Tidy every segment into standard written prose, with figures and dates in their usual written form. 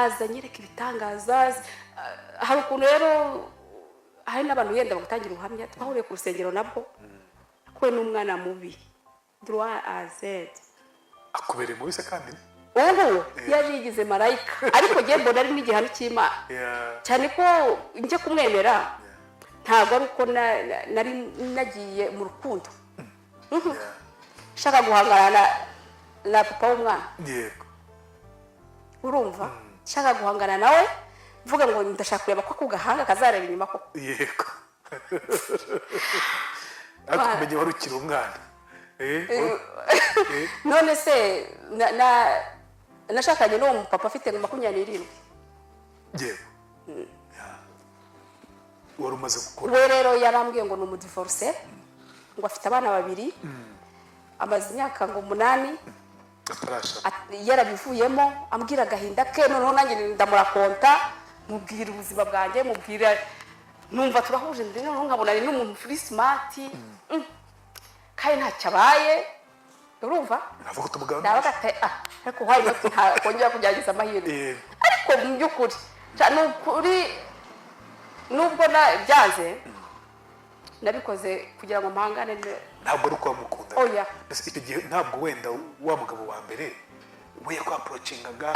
Araza anyereka ibitangaza. Hari ukuntu rero hari n'abantu yenda bagutangira ubuhamya. Twahuriye ku rusengero, nabwo akuwe n'umwana mubi droit à Z. Akubereye mubi se kandi? Ubu ngubu yaje yigize marayika, ariko njye mbona ari n'igihano cy'Imana, cyane ko njya kumwemera ntabwo ari uko nari nagiye mu rukundo nshaka guhangana na papa w'umwana. Urumva, nshaka guhangana nawe, mvuga ngo ndashaka kureba ko ako gahanga kazareba inyuma koko. Yego, ariko kumenya wari ukiri umwana. None se nashakanye n'uwo mupapa afite 27. Yego. Yeah. Wari umaze gukura. We rero yarambwiye ngo ni umudivorcé, ngo afite abana babiri, amaze imyaka ngo 8 atarashaka. Yarabivuyemo. Ambwira agahinda ke, noneho nanjye ndamurakonta, mubwira ubuzima bwanjye, mubwira, numva turahuje. Ndi noneho nkabona ni n'umuntu uri smart, kandi ntacyo abaye, urumva. Navuga tumugabo. Nabaga ati: "Ah, ariko why not ntakongera kugerageza amahirwe?" Ariko mu by'ukuri, ni ukuri, nubwo byanze, nabikoze kugira ngo mpangane Ntabwo ari uko wamukunda? Oya. Mbese icyo gihe ntabwo wenda wa mugabo wa mbere we yakwapproachingaga?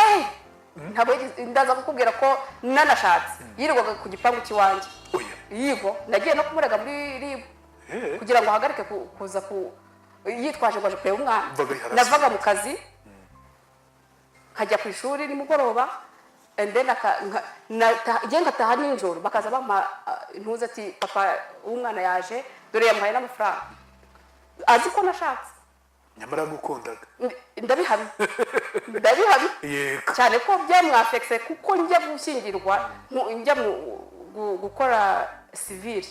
Ntabwo ndaza kukubwira ko nanashatse yirirwaga ku gipangu cy'iwanjye. Oya. Yigo, nagiye no kumurega muri RIB kugira ngo ahagarike kuza ku yitwaje ngo aje kureba umwana. Mvaga ari harassment. Navaga mu kazi nkajya ku ishuri nimugoroba, and then njye ngataha nijoro, bakaza bampa intuza ati: "Papa w'umwana yaje, dore yamuhaye n'amafaranga," azi ko nashatse. Nyamara yagukundaga. Ndabihamya, ndabihamya. Cyane ko byamwaffectise, kuko njya gushyingirwa, njya gukora civil,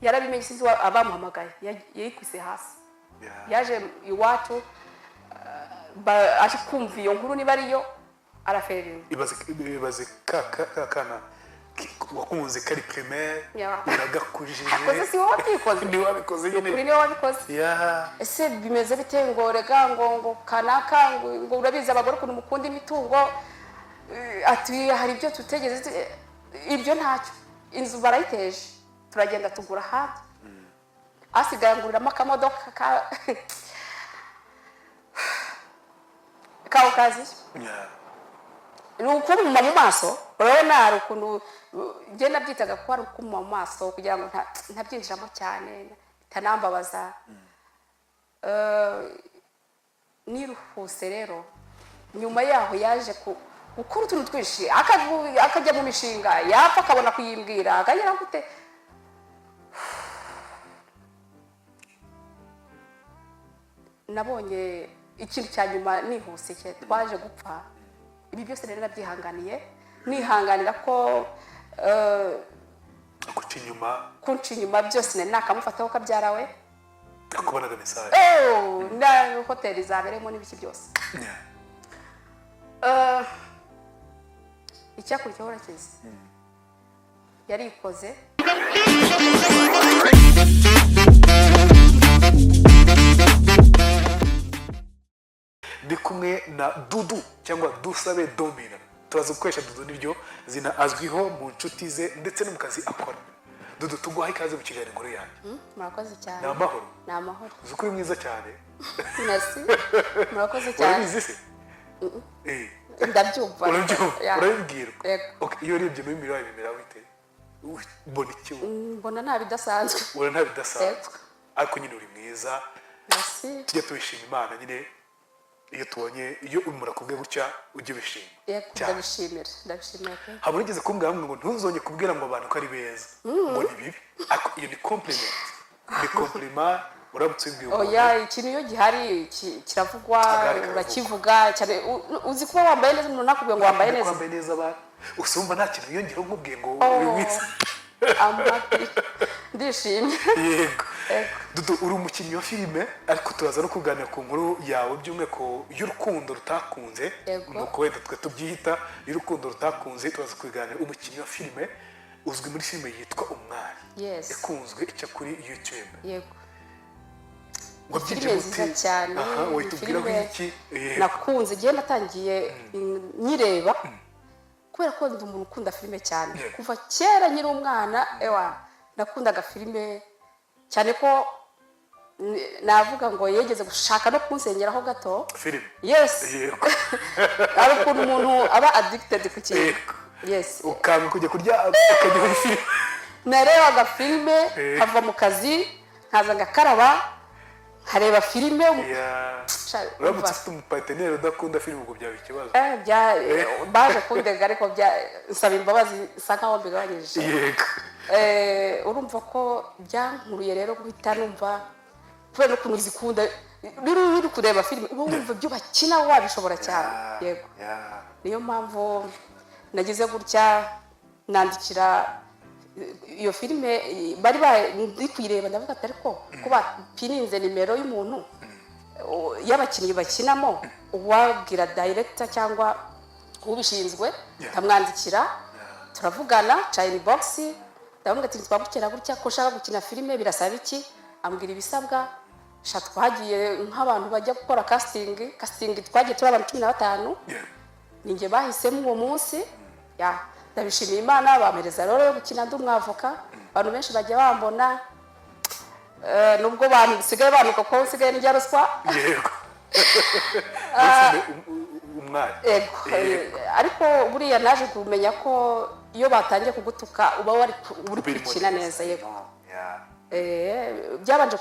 yarabimenye. Sinzi abamuhamagaye, yayikubise hasi. Yaje iwacu, aje kumva iyo nkuru niba ariyo, araferera. Ibaze, ibaze ka kana wakunze kari primaire, uragakujije. Akoze, si wowe wabyikoze. Ni wabikoze nyine. Kuri niwe wabikoze. Ese bimeze bite? Ngo rega, ngo kanaka, ngo urabizi abagore ukuntu mukunda imitungo. Ati hari ibyo tutegeze ibyo ntacyo. Inzu barayiteje, turagenda tugura ahandi, asigaye anguriramo akamodoka ka occasion. Ni ukumuma mu maso. Urabona hari ukuntu njye nabyitaga ko ari ukumuma mu maso kugira ngo ntabyinjiramo cyane, bitanambabaza. Niruhuse rero, nyuma yaho yaje gukora utuntu twinshi, akajya mu mishinga, yapfa akabona kuyimbwira, akagera gute. Nabonye ikintu cya nyuma nihuse twaje gupfa. Ibi byose rero nabyihanganiye, nihanganira ko Akuca inyuma. Kunca inyuma byose, nari nakamufataho kabyara we. Akubonaga message. Oh, na hoteli zabereyemo n'ibiki byose. Icyakurikiyeho urakizi, yarikoze. Ndi kumwe na Dudu cyangwa Dusabe Domina. Turaza gukoresha Dudu, niryo zina azwiho mu nshuti ze ndetse no mu kazi akora. Dudu, tuguhaye ikaze mu kiganiro Inkuru Yanjye. Murakoze cyane. Ni amahoro? Ni amahoro. Uzi ko uri mwiza cyane? Merci, murakoze cyane. Urabizi se? Ndabyumva. Urabyumva? Yeah. Urabibwirwa? Yego. Okay, iyo urebye muri miroir bimera bite? Ubona iki? Mbona nta bidasanzwe. Ubona nta bidasanzwe? Yego. Ariko nyine uri mwiza. Merci. Tujye tubishima Imana nyine. Iyo tubonye, iyo umuntu akubwiye gutya, ujye ubishima Yego. cyane. Ndabishimira, ndabishimira pe. Haba urigeze kumbwira hamwe ngo ntuzongere kubwira ngo abantu ko ari beza, ngo ni bibi, ariko iyo ni compliment, ni compliment uramutse ubibwiye umuntu. Oya, ikintu iyo gihari kiravugwa. Agahari karavugwa. Urakivuga cyane. Uzi kuba wambaye neza, umuntu nakubwiye ngo wambaye Ko neza. wambaye neza, abantu usumva nta kintu wiyongeraho nkubwiye ngo Oh. uri mwiza. I'm happy. Ndishimye. Yego. Yego. Dudu, uri umukinnyi wa filime, ariko turaza no kuganira ku nkuru yawe by'umwihariko y'urukundo rutakunze. Yego. Nuko wenda twe tubyita y'urukundo rutakunze, turaza kubiganira. Umukinnyi wa filime uzwi muri filime yitwa Umwari. Yes. Yakunzwe, ica kuri YouTube. Yego. Wabyinjiye Filime gute? nziza cyane. Aha, wahita ubwiraho Filime iki? Yego. nakunze igihe natangiye nyireba. Kubera ko ndi umuntu ukunda filime cyane. Kuva kera nkiri umwana, ewa, nakundaga filime cyane ko navuga ngo yegeze gushaka no kunsengeraho gato. Filime? Yes. Hari ukuntu umuntu aba addicted ku kintu. Yes. Ukanga kujya kurya, ukajya muri filime. Narebaga filime, nkava mu kazi, nkaza ngakaraba, nkareba filime. Uramutse ufite umupartner udakunda filime, ubwo byaba ikibazo. Baje kundega, ariko nsaba imbabazi, nsa nkaho mbigabanyije. Urumva ko byankuruye rero guhita numva, kubera n'ukuntu zikunda, rero iyo uri kureba filime uba wumva ibyo bakina wabishobora cyane. Yego. Niyo mpamvu nagize gutya nandikira iyo filime bari ndi kuyireba, ndavuga ati: "Ariko ko bapininze nimero y'umuntu y'abakinnyi bakinamo, uwabwira director cyangwa ubishinzwe." Ndamwandikira, turavugana ca inbox, ndamubwira ati: "Twagukera gutya, ko ushaka gukina filime, birasaba iki?" Ambwira ibisabwa. Sha, twagiye nk'abantu bajya gukora casting. Casting twagiye turi abantu 15. Ninjye bahisemo uwo munsi. Ya, ndabishimiye Imana, bampereza rero yo gukina ndi umwavoka. Abantu benshi bajya bambona, nubwo bantu bisigaye banuka ko nsigaye ndya ruswa. Yego. Mbese umwari. Ego. Ariko buriya naje kumenya ko iyo batangiye kugutuka uba wari uri Birimo gukina neza, yego. Byabanje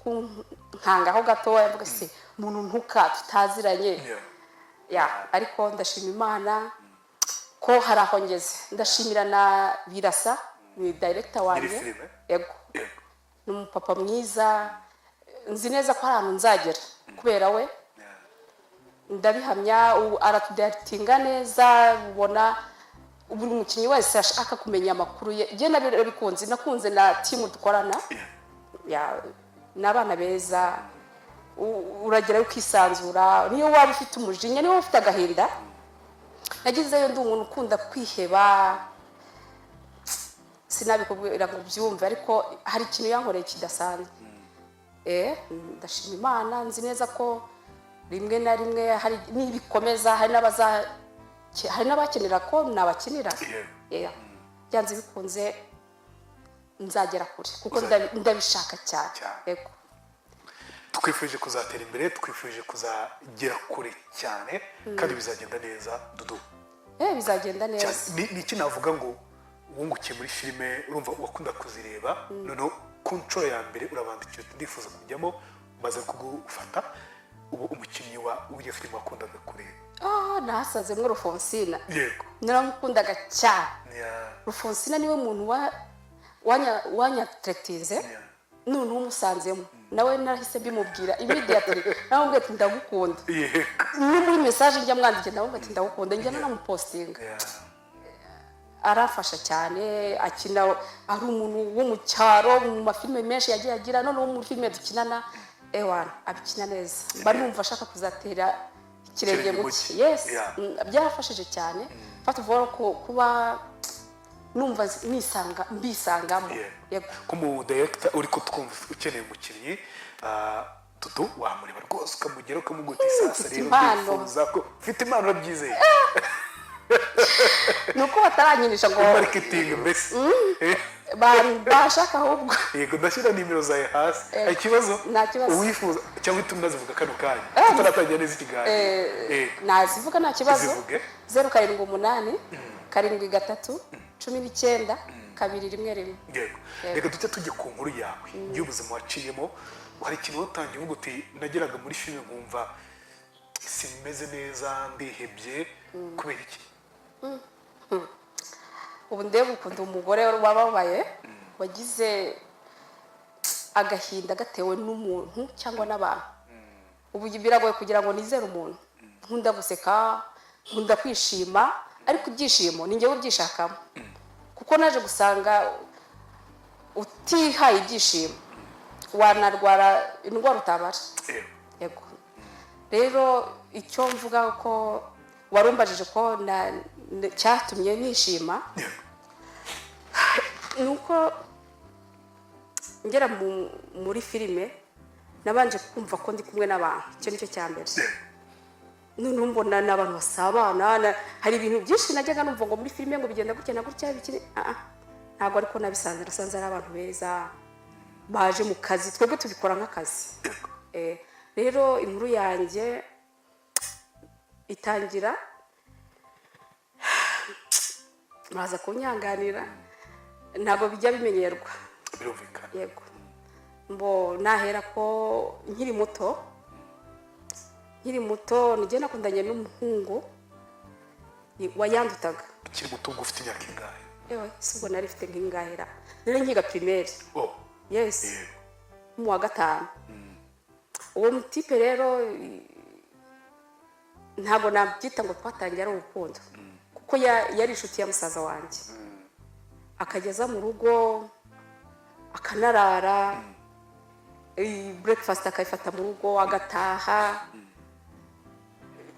kunkangaho gatoya, mvuga: "Se umuntu ntuka tutaziranye?" Ya, ariko ndashima Imana ko hari aho ngeze. Ndashimira na Birasa, ni director wanjye. Filime? Yego. Ni umupapa mwiza, nzi neza ko hari ahantu nzagera kubera we. Ndabihamya. Ubu aratudirectinga neza, ubona buri mukinnyi wese ashaka kumenya amakuru ye. Njye nabyo bikunze, nakunze na team dukorana. Ya, ni abana beza. Uragerayo ukisanzura, niyo waba ufite umujinya, niyo waba ufite agahinda. Nagezeyo ndi umuntu ukunda kwiheba, sinabikubwira ngo ubyumve, ariko hari ikintu yankoreye kidasanzwe. Ndashima Imana, nzi neza ko rimwe na rimwe hari nibikomeza, hari n'abakenera ko nabakinira. Yeah. Byanze bikunze nzagera kure kuko ndabishaka cyane. Cyane. Yego. Twifuje kuzatera imbere, twifuje kuzagera kure cyane, kandi bizagenda neza, Dudu. Bizagenda neza. Cyane. Ni iki navuga ngo wungukiye muri filime? Urumva wakunda kuzireba, noneho ku nshuro ya mbere urabandikira uti: "Ndifuza kujyamo." Baza kugufata, ubu umukinnyi wa w'iyo filime wakundaga kureba. Ah, nahasanzemo Rufonsina. Naramukundaga cyane. Rufonsina niwe muntu wanyatretize. Noneho umusanzemo nawe, narahise mbimubwira immediately, namubwira ati: "Ndagukunda." No muri message njya mwandikira, ndamubwira ati: "Ndagukunda." Njya nanamupostinga. Arafasha cyane, akina ari umuntu wo mu cyaro mu mafilime menshi yagiye agira. Noneho muri filime dukinana, ewana, abikina neza, mba numva ashaka kuzatera ikirenge Ikirenge mu mu cye. cye. Yes. Byarafashije cyane. First of all, kuba numva nisanga, mbisangamo. Yego. Nk'umu director uri kutwumva ukeneye umukinnyi, Dudu wamureba rwose, ukamugera ukamubwira uti: "Sasa Mfite rero impano." ndifuza ko ufite impano, urabyizeye. Ni uko bataranyinisha ngo Marketing mbese. Bashaka ahubwo. Yego, ndashyira nimero zawe hasi. Hari ikibazo? Nta kibazo. Uwifuza, cyangwa ituma nazivuga kano kanya tutaratangira neza ikiganiro. Nazivuga, nta kibazo. Zivuge. 0787 73 19 211. Yego. Reka duce tujye ku nkuru yawe y'ubuzima waciyemo. Hari ikintu watangiye uvuga uti: "Nageraga muri filime nkumva simeze neza, ndihebye." Kubera iki? Ubu ndeba ukunda umugore wababaye, wagize agahinda gatewe n'umuntu cyangwa n'abantu. Ubu biragoye kugira ngo nizere umuntu. Nkunda guseka, nkunda kwishima, ariko ibyishimo ni njyewe ubyishakamo, kuko naje gusanga utihaye ibyishimo wanarwara indwara utabara. Yego. Rero icyo mvuga ko warumbajije ko cyatumye nishima, ni uko ngera muri filime nabanje kumva ko ndi kumwe n'abantu. Icyo nicyo cya mbere. Noneho mbona ni abantu basabana, hari ibintu byinshi najyaga numva ngo muri filime ngo bigenda gutya na gutya bikiri, ah, ah, ntabwo ariko nabisanze. Nasanze ari abantu beza baje mu kazi, twebwe tubikora nk'akazi. Rero inkuru yanjye itangira, muraza kunyanganira, ntabwo bijya bimenyerwa. Birumvikana. Yego, mbo nahera ko nkiri muto, nkiri muto nijye nakundanye n'umuhungu wayandutaga. Ukiri muto, ubwo ufite imyaka ingahe? Ewe, si ubwo nari mfite nk'ingahera, nari nkiga primaire. Oh. Yes. Mu wa gatanu. Uwo mutipe rero, ntabwo nabyita ngo twatangiye ari urukundo, kuko yari inshuti ya musaza wanjye, akageza mu rugo akanarara, breakfast akayifata mu rugo agataha.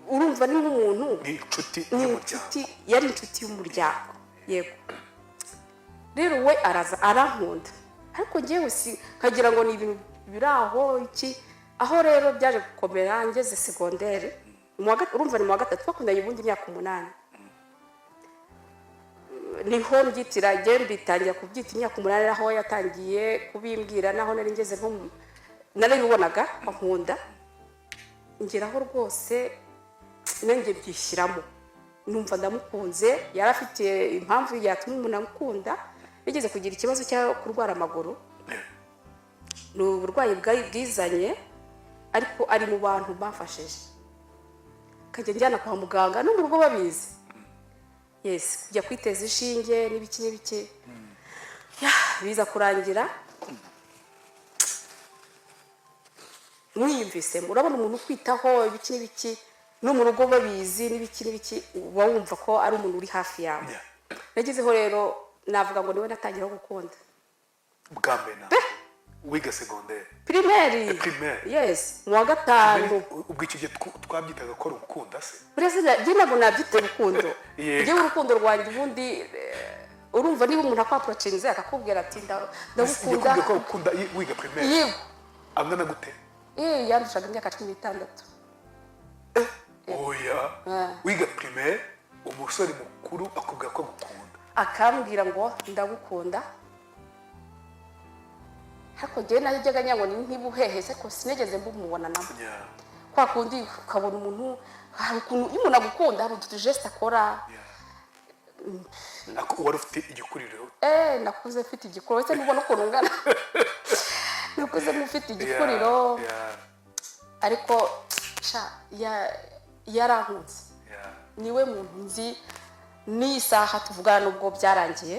Urumva ni nk'umuntu Ni inshuti ni y'umuryango. Inshuti, yari inshuti y'umuryango, yego. Rero we araza arankunda, ariko njyewe si nkagira ngo ni ibintu biri aho iki. Aho rero byaje gukomera ngeze segondere, urumva ni mu wa gatatu. Twakundanye ubundi imyaka 8, niho mbyitira, njye mbitangira kubyita imyaka 8, aho yatangiye kubimbwira, naho nari ngeze nko narabibonaga ankunda, ngeraho rwose nanjye byishyiramo, numva ndamukunze. Yari afite impamvu yatuma umuntu amukunda. Yigeze kugira ikibazo cyo kurwara amaguru, ni uburwayi bwizanye, ariko ari mu bantu bafashije, akajya njyana kwa muganga, no mu rugo babizi, yes, kujya kwiteza inshinge n'ibiki n'ibiki. Ya, biza kurangira mwiyumvisemo. Urabona umuntu ukwitaho, ibiki n'ibiki, no mu rugo babizi n'ibiki n'ibiki, uba wumva ko ari umuntu uri hafi yawe. Nagezeho rero navuga ngo niwe natangira gukunda. Bwa mbere na wiga segonderi? Primaire. Primaire. Yes, mu wa gatanu. Ubwo icyo gihe twabyitaga ko ari ugukunda se? Perezida, njye ntabwo nabyita urukundo. Yego. Njyewe urukundo rwanjye ubundi, urumva niba umuntu akwapproachinze akakubwira ati "Ndagukunda." Yakubwiye ko ukunda wiga primaire? Yego. Angana gute? Yandushaga imyaka 16. Oya! Ah. Wiga primaire, umusore mukuru akubwira ko agukunda? Akambwira ngo "Ndagukunda," ariko njyewe najyaga ngira ngo ni nk'ibuhehese, ko sinigeze mbumubona nabo. Kwa kundi ukabona umuntu, hari ukuntu iyo umuntu agukunda hari utu geste akora. Ako wari ufite igikuriro. Nakuze mfite igikuriro, ese ntubona ukuntu ungana? Nakuze mufite igikuriro. Ariko sha, yarankunze. Niwe muntu nzi n'iyi saha tuvugana, nubwo byarangiye,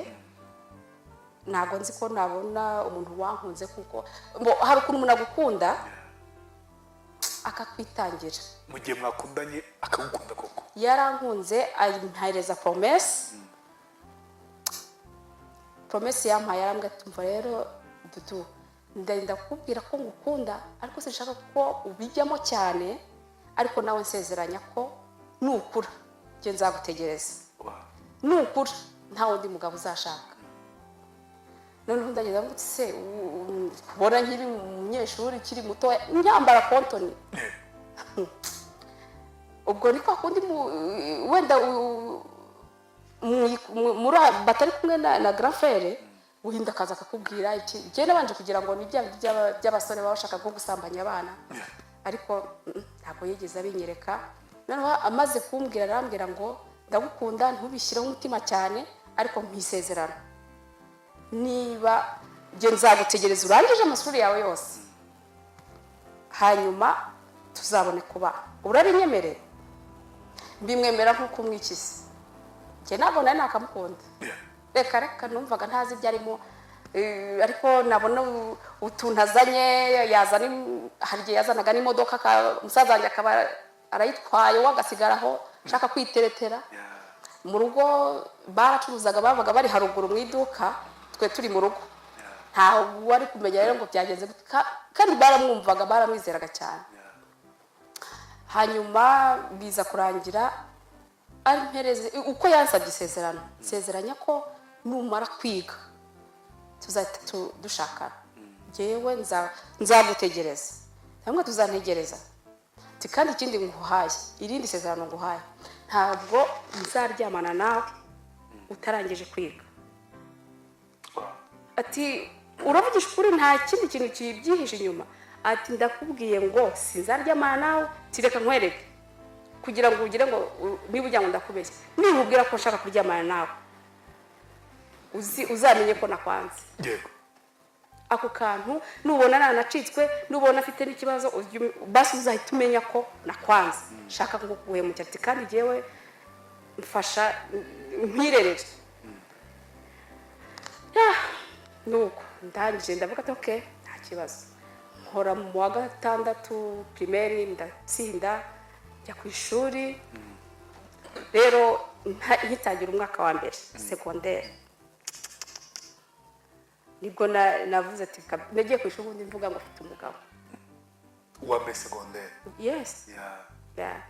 ntabwo nzi ko nabona umuntu wankunze, kuko ngo hari ukuntu umuntu agukunda akakwitangira. Mu gihe mwakundanye akagukunda koko? Yarankunze, ampereza promesse. Promesse yampaye, yarambwira ati: "Umva rero Dudu, ndenda kukubwira ko ngukunda, ariko sinshaka ko ubijyamo cyane, ariko nawe nsezeranya ko nukura njye nzagutegereza, nukura nta wundi mugabo uzashaka." Noneho ndagenda ngo se kubona nkiri umunyeshuri ukiri muto nyambara kontoni, ubwo ni kwa kundi wenda batari kumwe na grand frère, uhinda akaza akakubwira iki. Njye nabanje kugira ngo ni bya bindi by'abasore baba bashaka nko gusambanya abana, ariko ntabwo yigeze abinyereka. Noneho amaze kumbwira, arambwira ngo: "Ndagukunda, ntubishyireho umutima cyane, ariko nkisezerano niba njye nzagutegereza urangije amashuri yawe yose, hanyuma tuzabone kuba urabinyemerera." Mbimwemera nk'uko umwikiza. Njye ntabwo nari nakamukunda. Reka reka, numvaga ntazi ibyo arimo. Ariko nabona utuntu azanye, yazana hari igihe yazanaga n'imodoka, umusaza wanjye akaba arayitwaye, we agasigara aho nshaka kwiteretera. Mu rugo baracuruzaga, babaga bari haruguru mu iduka, twe turi mu rugo, nta wari kumenya rero ngo byagenze gute. Kandi baramwumvaga, baramwizeraga cyane. Hanyuma biza kurangira ampereze uko yansabye isezerano: "Nsezeranya ko numara kwiga tuzahita dushakana, njyewe nzagutegereza." Hamwe tuzantegereza. Ati kandi ikindi nguhaye, irindi sezerano nguhaye, ntabwo nzaryamana nawe utarangije kwiga. Ati uravugisha ukuri, nta kindi kintu kibyihishe inyuma? Ati ndakubwiye ngo sinzaryamana nawe. Ati reka nkwereke kugira ngo ugire ngo niba ugira ngo ndakubeshya, niba ubwira ko nshaka kuryamana nawe, uzamenye ko nakwanze. Ako kantu nubona nanacitswe, nubona afite n'ikibazo, basi uzahita umenya ko nakwanze, shaka ngo guhemukira. Ati kandi jyewe mfasha nkwirerere. Nuko ndangije ndavuga ati okay, nta kibazo. Nkora mu wa gatandatu primaire, ndatsinda, njya ku ishuri. Rero nkitangira umwaka wa mbere secondaire, nibwo navuze ati nagiye ku ishuri ubundi mvuga ngo mfite umugabo. Uwa mbere secondaire? Yes. Yeah.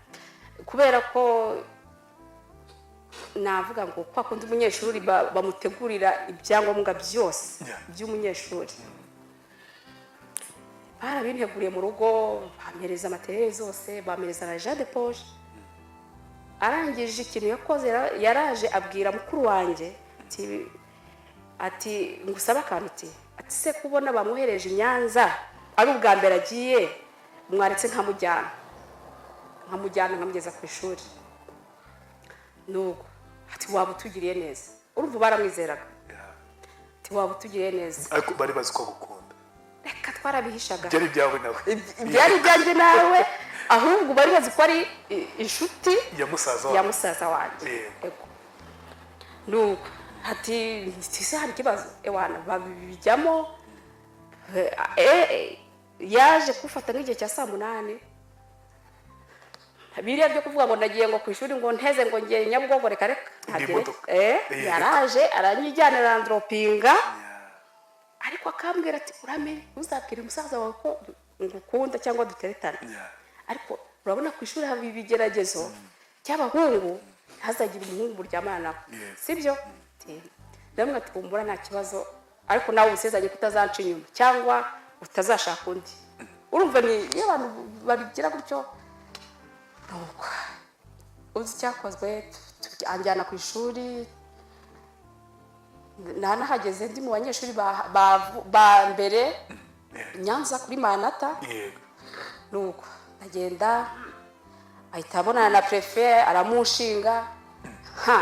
Kubera ko navuga ngo kwa kundi umunyeshuri bamutegurira ibyangombwa byose by'umunyeshuri, barabinteguriye mu rugo, bampereza matériel zose, bampereza na argent de poche. Arangije, ikintu yakoze, yaraje abwira mukuru wanjye ati ngusabe akantu. Ati se kubona bamwohereje i Nyanza ari ubwa mbere agiye, mwaretse nkamujyana nkamugeza ku ishuri? Nuko ati waba utugiriye neza. Urumva baramwizeraga. Ati waba utugiriye neza. Ariko bari bazi ko agukunda? Reka, twarabihishaga. Byari ibyawe nawe? Byari ibyanjye nawe, ahubwo bari bazi ko ari inshuti ya musaza ya wawe. Musaza wanjye. Yego. Ego. Nuko ati ese hari ikibazo? Ewana, babijyamo. Yaje kufata nk'igihe cya saa 8, biriya byo kuvuga ngo nagiye ngo ku ishuri ngo nteze ngo ngiye Nyabugogo, reka reka, ntabyo. Imodoka. Yaraje aranyijyana, arandropinga, ariko akambwira ati uramenye ntuzabwire musaza wawe ko ngukunda cyangwa duteretana. Ariko urabona ku ishuri haba ibigeragezo by'abahungu, ntazagire umuhungu muryamana nawe. Sibyo? Ndamubwira ati kumbura nta kibazo, ariko nawe usezanye ko utazanca inyuma cyangwa utazashaka undi. Urumva ni iyo abantu babigira gutyo. Nuko uzi icyakozwe, anjyana ku ishuri. Nanahageze ndi mu banyeshuri ba mbere Nyanza kuri Manata. Nuko ndagenda, ahita abonana na préfet, aramushinga. Ha,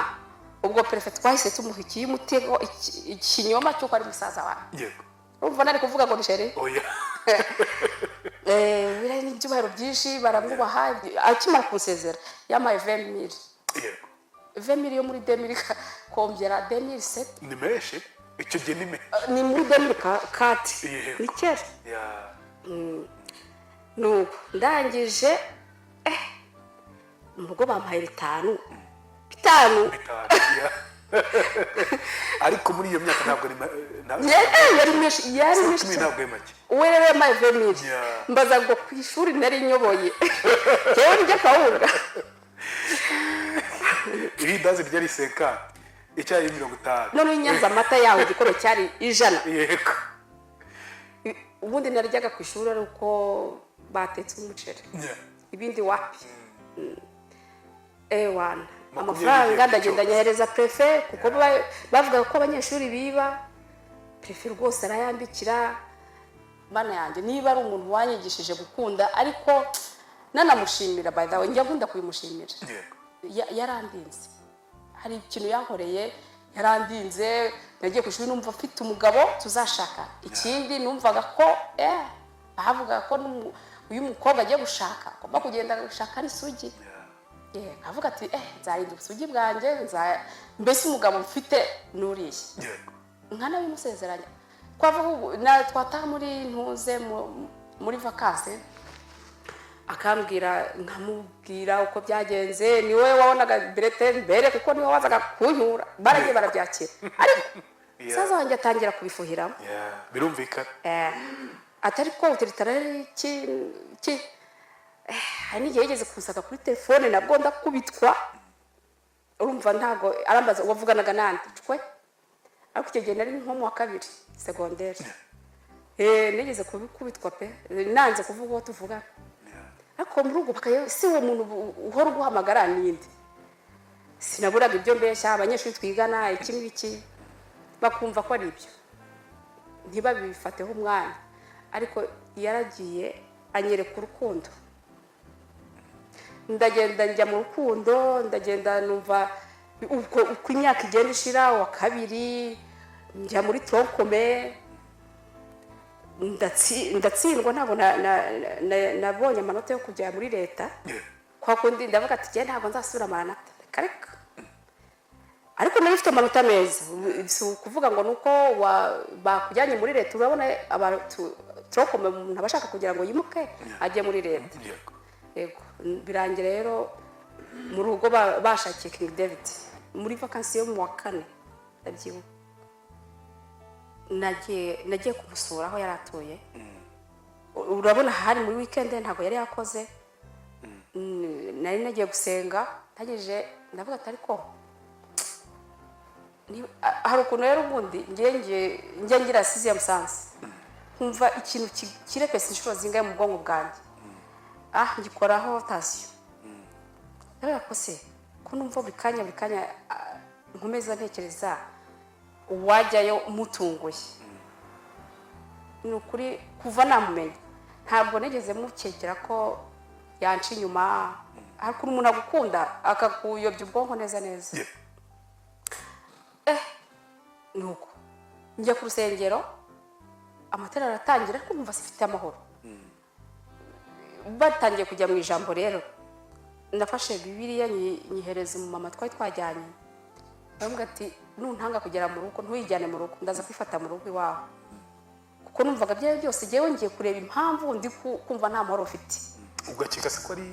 ubwo préfet twahise tumuha ikiyumutego, ikinyoma cy'uko ari musaza wawe. Urumva nari kuvuga ngo ni chéri? Oya. Biriya ni ibyubahiro byinshi, baramwubaha. Akimara kunsezera yampaye 20 000. 20 000 yo muri 2000 kongera 2007. Ni menshi icyo gihe, ni menshi. Ni muri 2004. Ni kera. Nuko ndangije, mu rugo bampaye bitanu bitanu. Bitanu, yeah. Ariko muri iyo myaka ntabwo ari Yari menshi, yari menshi 10 cyane. Ntabwo ari make. We rero yampaye 20 000. Mbaza ngo ku ishuri nari nyoboye yewe ndya kawunga. Irindazi ryari 50, icyayi 50. None i Nyanza amata yaho igikombe cyari 100. Ubundi naryaga ku ishuri ari uko batetse umuceri, ibindi wapi. Ewana, 20 amafaranga ndagenda cyose. nyahereza préfet, kuko bavugaga ko abanyeshuri biba. Préfet rwose arayambikira. Mana yanjye, niba ari umuntu wanyigishije gukunda, ariko nanamushimira, by the way, njya nkunda kubimushimira. Yarandinze, hari ikintu yankoreye, yarandinze. Nagiye ku ishuri numva mfite umugabo tuzashaka. Ikindi numvaga ko bavugaga ko uyu mukobwa agiye gushaka agomba kugenda gushaka ari isugi. Nkavuga ati nzarinda ubusugi bwanjye, mbese umugabo mfite nuriye. Nkanabimusezeranya. Twavuga ubu twataha muri ntuze muri vacances, akambwira, nkamubwira uko byagenze. Niwe wabonaga bulletin mbere kuko niwe wazaga kunyura. Baragiye barabyakira, ariko musaza wanjye atangira kubifuhiramo. Yeah. Birumvikana. Atari ko uteretana iki iki. Hari n'igihe yigeze kunsaka kuri telefone, nabwo ndakubitwa. Urumva ntabwo arambaza wavuganaga nande twe, ariko icyo gihe nari nko mu wa kabiri secondaire. Nigeze kubikubitwa pe, nanze kuvuga uwo tuvugana. Ariko mu rugo bakajya, si uwo muntu uhora uguhamagara ninde? Sinaburaga ibyo mbeshya abanyeshuri twigana, iki n'iki, bakumva ko ari ibyo, ntibabifateho umwanya. Ariko yaragiye anyereka urukundo, ndagenda njya mu rukundo, ndagenda numva uko uko imyaka igenda ishira, wa kabiri njya muri tronc commun, ndatsindwa, ntabwo nabonye amanota yo kujya muri leta. Kwa kundi ndavuga ati: "Njye ntabwo nzasubira amanota, reka reka." Ariko nari mfite amanota meza. Si ukuvuga ngo nuko bakujyanye muri leta. Urabona tronc commun, umuntu aba ashaka kugira ngo yimuke ajye muri leta. Yego, birangira rero mu rugo bashakiye King David muri vacances yo mu wa kane, ndabyibuka. Nagiye kumusura aho yari atuye. Urabona hari muri weekend, ntabwo yari yakoze. Nari nagiye gusenga, ntagejeje ndavuga ati: "Ariko hari ukuntu rero ubundi njye ngira sixième sens, nkumva ikintu kirepesa inshuro zingahe mu bwonko bwanjye, ngikoraho tansiyo." Ndavuga ko se ko numva buri kanya, buri kanya, nkomeza ntekereza uwajyayo mutunguye. Ni ukuri, kuva namumenya ntabwo nigeze mukekera ko yanca inyuma. Hari ukuntu umuntu agukunda akakuyobya ubwonko neza neza. Nuko njya ku rusengero, amatara aratangira, ariko nkumva sifite amahoro. Batangiye kujya mu ijambo rero, nafashe Bibiliya nyihereza umumama twari twajyanye, ndavuga ati: "Nuntanga kugera mu rugo, ntuyijyane mu rugo, ndaza kwifata mu rugo iwawe," kuko numvaga ibyo byose ngewe ngiye kureba impamvu ndi kumva nta mahoro mfite. Ugakeka se ko ari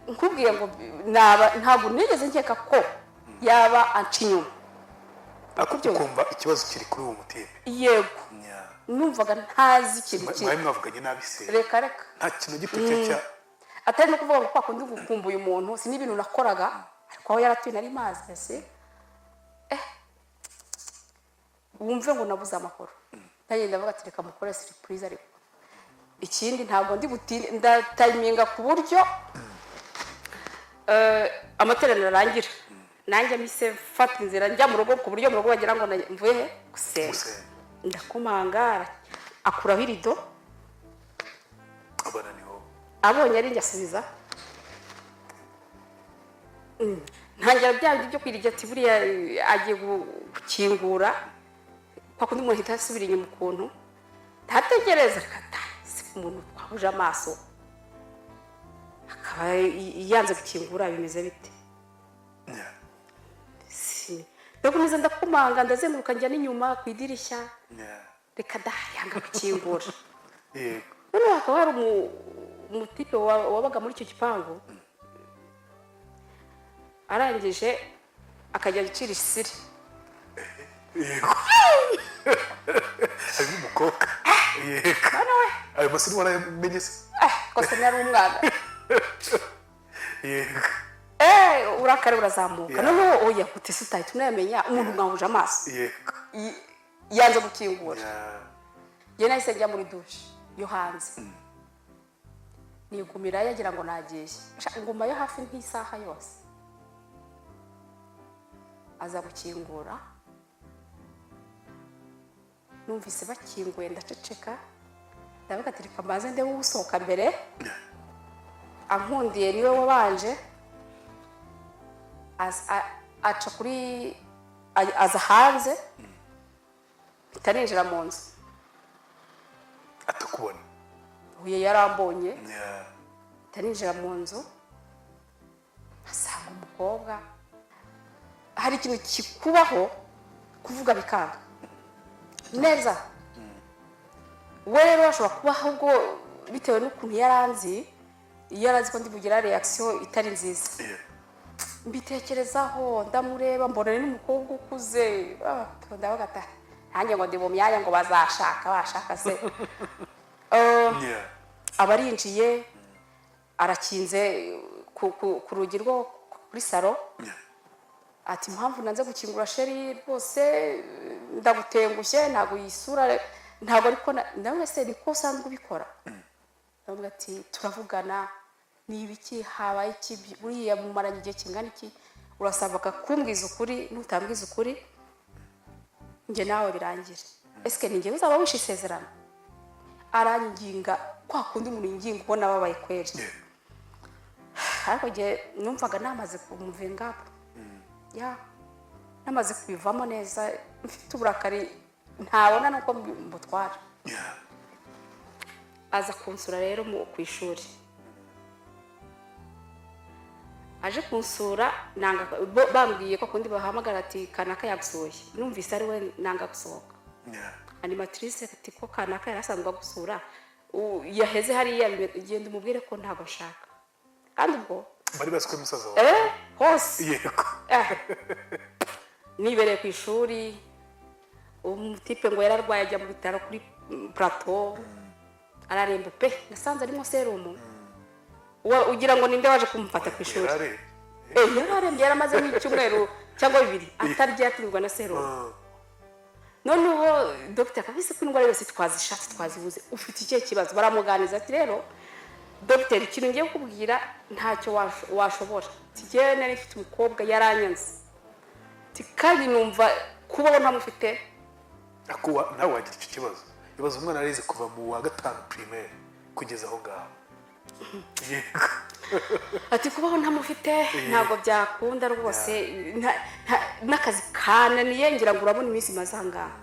Nkubwiye ngo naba ntabwo nigeze nkeka ko yaba anca inyuma. Ariko ukumva ikibazo kiri kuri uwo mutipe? Yego. Numvaga ntazi ikintu Mwari mwavuganye nabi se? Reka reka. Nta kintu gito cya Atari no kuvuga ngo kwa kundi gukumbuye umuntu, si n'ibintu nakoraga, ariko aho yaratuye nari mazi ese wumve ngo nabuze amahoro. Nanjye ndavuga ati: "Reka mukore surprise." Ariko ikindi, ntabwo ndi butinde, ndatayiminga ku buryo amateraniro arangira nanjye mpise mfata inzira njya mu rugo, ku buryo mu rugo bagira ngo mvuye he gusenga. Gusenga. Ndakomanga, akuraho irido. Abana niho. Abonye ari njye asubiza. Ntangira bya bindi byo kwirya ati: "Buriya agiye gukingura." Kwa kundi umuntu ahita asubira inyuma ukuntu, ntategereza, reka ta, si umuntu twahuje amaso akaba yanze gukingura, bimeze bite? Ndakomeza ndakomanga, ndazenguruka, njya n'inyuma ku idirishya. Reka da, yanga gukingura. Noneho hakaba hari umutipe wabaga muri icyo gipangu, arangije akajya acira isiri. Yego, harimo umukobwa, yego. Bana we! Ayo masiri warayamenye se? Kose nari umwana. Uburakari burazamuka. Noneho oya, gute se utahita unayamenya umuntu mwahuje amaso? Yanze gukingura. Njye nahise njya muri douche yo hanze, nigumira yagira ngo nagiye. Sha, ngumayo hafi nk'isaha yose, aza gukingura. Numvise bakinguye ndaceceka, ndavuga ati: "Reka mbanze ndebe usohoka mbere." Ankundiye niwe wabanje aca kuri aza hanze, mpita ninjira mu nzu. Atakubona? Huye yarambonye. Mpita ninjira mu nzu, nkasanga umukobwa. Hari ikintu kikubaho, kuvuga bikanga neza. We rero ashobora kuba ahubwo bitewe n'ukuntu yaranzi, yarazi ko ndi bugira reaction itari nziza. Mbitekerezaho, ndamureba, mbona ni n'umukobwa ukuze. Ndavuga ati: "Nanjye ngo ndi mu myanya, ngo bazashaka bashaka se." Aba arinjiye, arakinze ku rugi rwo kuri salon. Ati: "Impamvu nanze gukingura, chéri, rwose ndagutengushye, ntabwo yisura, ntabwo ariko nawe se niko usanzwe ubikora?" Ndamubwira ati: "Turavugana, ni ibiki? Habaye iki? Buriya mumaranye igihe kingana iki? Urasabwa kumbwiza ukuri. Nutambwiza ukuri, njye nawe birangire. Ese ni njye uzaba wishe isezerano?" Aranginga kwa kundi umuntu yinginga, ubona ababaye kweri. Ariko igihe numvaga namaze kumuvinga ya, namaze kubivamo neza, mfite uburakari ntabona nuko mbutwara. Aza kunsura rero ku ishuri. Aje kunsura, nanga bambwiye ko kundi bahamagara ati: "Kanaka yagusuye." Numvise ari we, nanga gusohoka. Animatrice ati: "Ko kanaka yari asanzwe agusura, yaheze hariya, genda umubwire ko ntabwo nshaka." Kandi ubwo Bari bazi ko ari musaza wawe? Eh, hose. Nibereye ku ishuri, umutipe ngo yararwaye, ajya mu bitaro kuri Plateau, araremba pe. Nasanze arimo serumu. Ugira ngo ninde waje kumufata ku ishuri? Yarare. Eh, yararembye, yaramaze nk'icyumweru cyangwa 2 atarya, yatumirwa na serumu. Noneho dogiteri akabise ko indwara yose twazishatse twazibuze, ufite ikihe kibazo? Baramuganiza ati: "Rero dogiteri, ikintu ngiye kukubwira ntacyo washobora. Ati: 'Njyewe nari mfite umukobwa, yaranyanze. Ati: 'Kandi numva kubaho ntamufite.'" Ariko nawe wagira icyo kibazo. Ibaze umwana yarize kuva mu wa gatanu primaire kugeza aho ngaho. Yego. Ati: "Kubaho ntamufite ntabwo byakunda rwose. N'akazi kananiye, ngira ngo urabona iminsi imaze aha ngaha."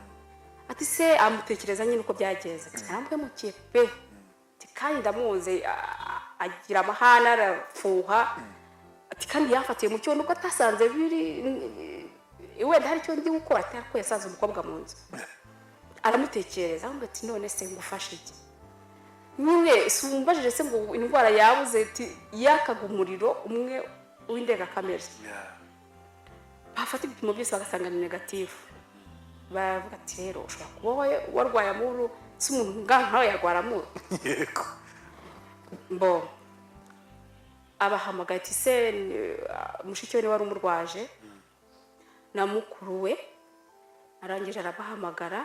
Ati: "Se amutekereza nyine uko byagenze." Ati: "Naramuhemukiye pe." Ati: "Kandi ndamuzi, agira amahane, arafuha." Ati: "Kandi yafatiye mu cyo nubwo atasanze biri wenda hari icyo ndi gukora." Ati: "Ariko yasanze umukobwa mu nzu, aramutekereza." Aramubwira ati: "None se ngufashe iki nyine?" Si umbajije se ngo indwara yabuze? Ati: "Yakaga umuriro umwe w'indengakamere." Bafata ibipimo byose bagasanga ni négatif. Baravuga ati: "Rero ushobora kuba warwaye amuru. Si umuntu nkawe yarwara amuru?" Mbo abahamagaye ati: "Se mushiki we niwe wari umurwaje na mukuru we." Arangije arabahamagara,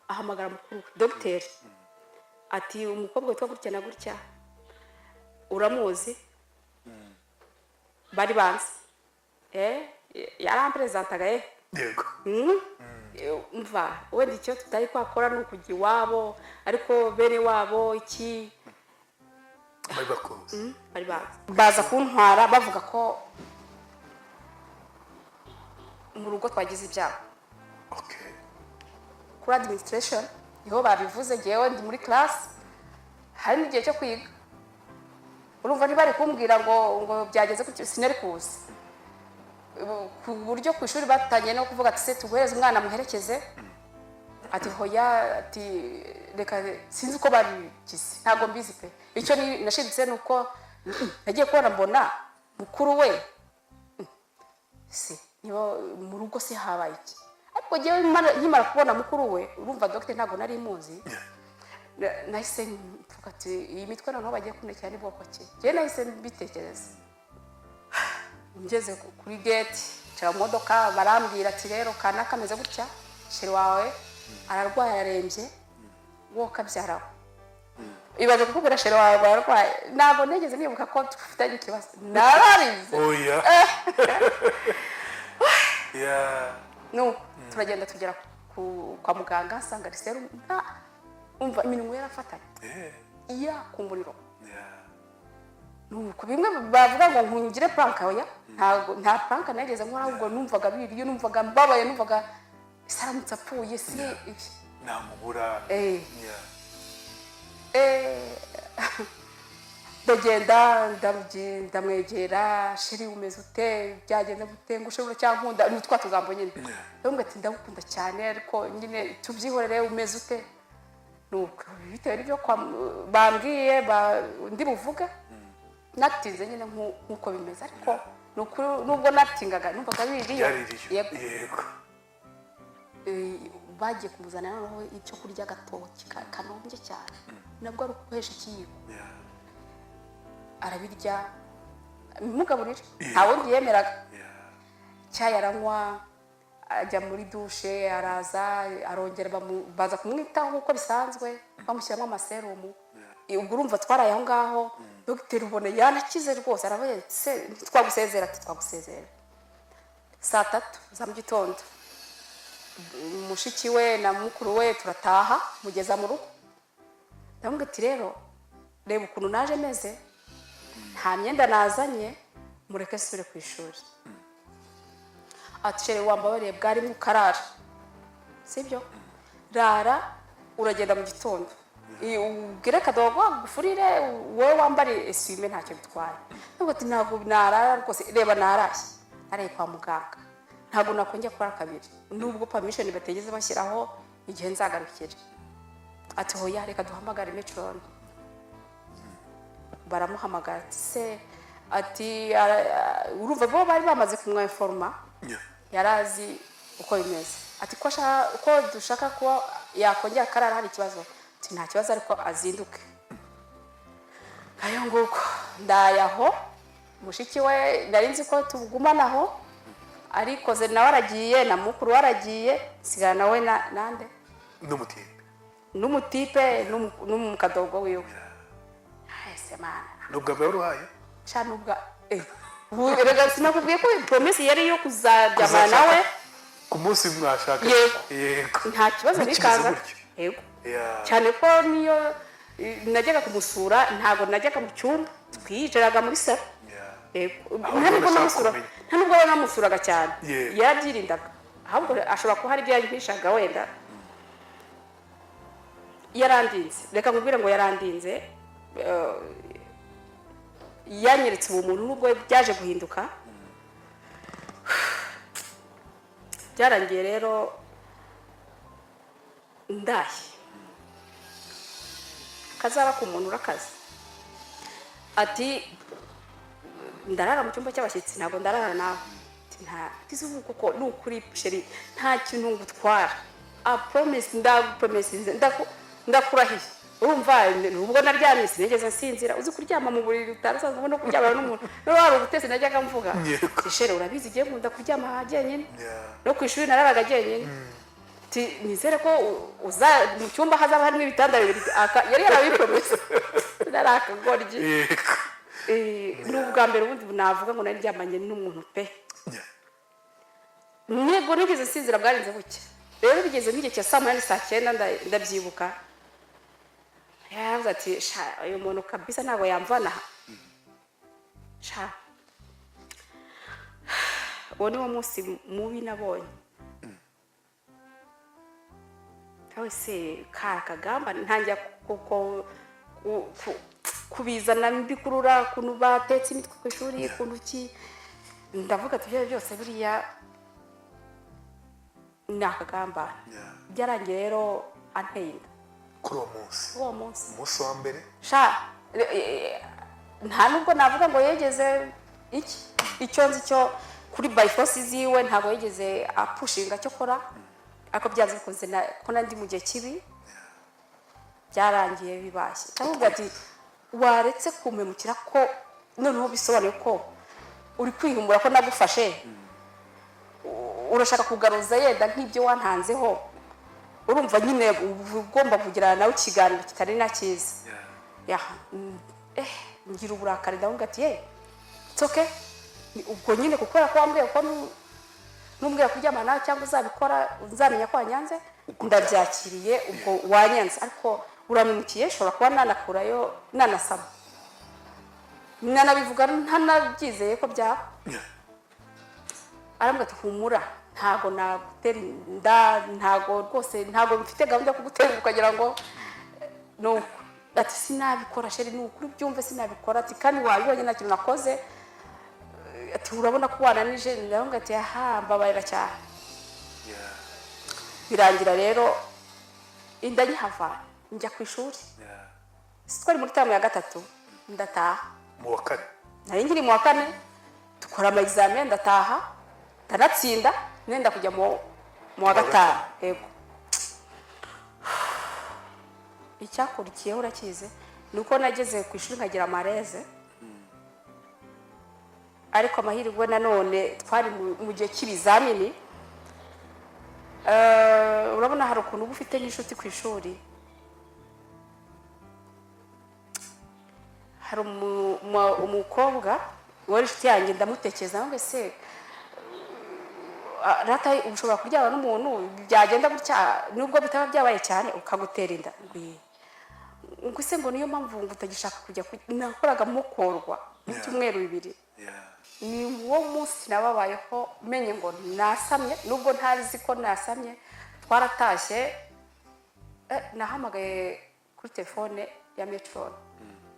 ahamagara mukuru we dogiteri, ati: "Umukobwa witwa gutya na gutya uramuzi?" Bari banzi, yaramperezantaga. Umva, wenda icyo tutari kwakora ni ukujya iwabo, ariko bene wabo iki. Bari bakuzi. Bari bazi. Baza kuntwara bavuga ko mu rugo twagize ibyago. Kuri administration niho babivuze. Ngewe ndi muri class, hari n'igihe cyo kwiga. Urumva ntibari kumbwira ngo byageze ku sinari kuza, ku buryo ku ishuri batangiye no kuvuga ati: "Se tuguhereze umwana muherekeze?" Ati: "Hoya." Ati: "Reka." Sinzi uko babigize, ntabwo mbizi pe. Icyo nashidutse ni uko nagiye kubona mbona mukuru we. Se niba mu rugo se habaye iki? Ariko njyewe nkimara kubona mukuru we, urumva dogiteri ntabwo nari muzi, nahise mvuga ati: "Iyi mitwe noneho bagiye kunekera ni bwoko ki?" Njyewe nahise mbitekereza. Ngeze kuri gate, ncara mu modoka, barambwira ati: "Rero kana kameze gutya, chéri wawe ararwaye, ararembye, wowe kabyaraho." Ibaze kukubwira chéri wawe ararwaye. Ntabwo nigeze nibuka ko dufitanye ikibazo, nararize. Oya, yeah. No turagenda, tugera kwa muganga, nsanga ari serumu. Umva, iminwa yarafatanye yaka umuriro. Nuko bimwe bavuga ngo nkungire prank, oya, ntabwo nta prank nageze nkora. Ahubwo numvaga biriyo, numvaga mbabaye, numvaga ese aramutse apfuye si ibi. Namubura. Ndagenda, ndamwegera: "Chéri, umeze ute? Byagenze gute? Ngo ushobora cyankunda?" Ni twa tugambo nyine. Ndamubwira ati: "Ndagukunda cyane, ariko nyine tubyihorere, umeze ute?" Nuko bitewe n'ibyo bambwiye ndi buvuge, natinze nyine nk'uko bimeze, ariko ni ukuri nubwo natingaga numvaga biriyo. Byaririyo. Yego. Bagiye kumuzanira noneho icyo kurya, agatoki kanombye cyane, nabwo ari ukuguhesha ikiyiko. Arabirya, mugaburire, nta wundi yemeraga. Icyayi aranywa, ajya muri douche, araza, arongera baza kumwitaho nk'uko bisanzwe, bamushyiramo amaserumu. Ubwo urumva twaraye aho ngaho. Dogiteri ubona yanakize rwose, aravuga ati: "Se twagusezera?" Ati: "Twagusezera." Saa 3 za mu gitondo, mushiki we na mukuru we turataha, mugeza mu rugo. Ndamubwira ati: "Rero reba ukuntu naje meze, nta myenda nazanye, mureke nsubire ku ishuri." Ati: "Chéri, wambabariye bwarimo ukarara, sibyo? Rara, uragenda mu gitondo. Ubwire kadogo agufurire, wowe wambare essuie-main, ntacyo bitwaye." Ntabwo ati: "Ntabwo narara rwose, reba naraye, naraye kwa muganga, ntabwo nakongera kurara kabiri, nubwo permission batigeze bashyiraho igihe nzagarukira." Ati: "Hoya, reka duhamagare matron." Baramuhamagara, ati: "Se," ati: "Urumva bo bari bamaze kumwinforma." Yari azi uko bimeze. Ati: "Ko ko dushaka ko yakongera akarara, hari ikibazo?" Ati: "Nta kibazo, ariko azinduke." Ayo nguko, ndayaho. Mushiki we nari nzi ko tugumanaho, ariko ze nawe aragiye, na mukuru we aragiye, nsigara nawe na nande? N'umutipe. N'umutipe n'umukadogo wiwe. Ese Mana! Ni ubwa mbere wari uhaye? Sha, nubwa erega sinakubwiye ko promesse yari iyo kuzaryamana nawe? Ku munsi mwashaka. Yego. Nta kibazo. Bikimeze Bikaza gutyo. Yego. Cyane ko niyo najyaga kumusura, ntabwo najyaga mu cyumba, twiyicaraga muri salon. Yego. Ahubwo Nta nubwo ndashaka namusura, kumenya. nta nubwo namusuraga cyane. Yarabyirindaga, ahubwo ashobora kuba hari ibyo yampishaga wenda. Yarandinze, reka nkubwire ngo yarandinze. Yanyeretse ubumuntu nubwo byaje guhinduka. Byarangiye rero ndaye kazaba ku muntu urakaze. Ati: "Ndarara mu cyumba cy'abashyitsi, ntabwo ndarara nawe." Ati: "Nta ati ubu kuko ni ukuri chéri, nta kintu ngutwara, I promise, ndagupromise, ndakurahiye." Urumva ubwo naryamye sinigeze nsinzira. Uzi kuryama mu buriri utari usanzwe ubona, kuryamana n'umuntu, niba wari ubutesi najyaga mvuga. Ati: "Chéri, urabizi igihe nkunda kuryama jyenyine." No ku ishuri nararaga jyenyine. Ati: "Nizere ko uza mu cyumba hazaba harimo ibitanda bibiri." Yari yarabipromese, nari akagoryi. Ni ubwa mbere ubundi navuga ngo nari ndyamanye n'umuntu pe. Ntego nigeze nsinzira, bwarinze bucya. Rero bigeze nk'igihe cya saa 8, saa 9, ndabyibuka yaravuze ati: "Sha, uyu muntu kabisa ntabwo yamvana aha sha." Uwo ni wo munsi mubi nabonye. Nawe se kari akagamba, ntangira kuko kubizana, mbikurura ukuntu batetse imitwe ku ishuri, ukuntu ki. Ndavuga ati: "Ibyo byose buriya ni akagambane." Byarangiye rero anteye inda. Kuri uwo munsi? Uwo munsi. Umunsi wa mbere? Sha, nta nubwo navuga ngo yegeze iki, icyo nzi cyo kuri by force ziwe ntabwo yigeze apushinga cyo kora, ariko byanze bikunze ko nandi mu gihe kibi byarangiye bibaye. Ndavuga ati: "Waretse kumpemukira, ko noneho bisobanuye ko uri kwihimura ko nagufashe, urashaka kugaruza yenda nk'ibyo wantanzeho." Urumva nyine uba ugomba kugirana nawe ikiganiro kitari na cyiza. Ya, ngira uburakari, ndavuga ati: "Ye, it's okay." Ubwo nyine kubera ko wambwiye ko numbwira kuryamana nawe cyangwa uzabikora nzamenya ko wanyanze, ndabyakiriye, ubwo wanyanze, ariko uramemukiye. Ushobora kuba nanakurayo, nanasaba, nanabivuga ntanabyizeye ko byaba. Arambwira ati: "Humura, ntago nagutera inda, ntago rwose, ntago mfite gahunda yo kugutera inda." Ukagira ngo nuko. Ati: "Sinabikora chéri, ni ukuri byumve, sinabikora." Ati: "Kandi wabibonye, nta kintu nakoze." Ati: "Urabona ko wananije." Ndavuga ati: "Aha, mbabarira cyane." Birangira rero inda nyihavana, njya ku ishuri. Twari muri term ya gatatu, ndataha. Mu wa kane? Nari nkiri mu wa kane. Dukora ama examen, ndataha, ndanatsinda, nenda kujya mu wa gatanu. Yego. Icyakurikiyeho urakizi, ni uko nageze ku ishuri nkagira malaise. Ariko amahirwe nanone twari mu gihe cy'ibizamini. Urabona hari ukuntu uba ufite nk'inshuti ku ishuri. Hari umukobwa wari inshuti yanjye, ndamutekereza ngo: "Ese rata ushobora kuryama n'umuntu byagenda gutya, nubwo bitaba byabaye cyane, ukagutera inda?" Ngo: "Ye." Ngo: "Ese ngo niyo mpamvu ngo utagishaka kujya Nahoraga mukorwa mu byumweru 2. Ni wo munsi nababayeho menye ngo nasamye, nubwo ntazi ko nasamye. Twaratashye, nahamagaye kuri telefone ya matron,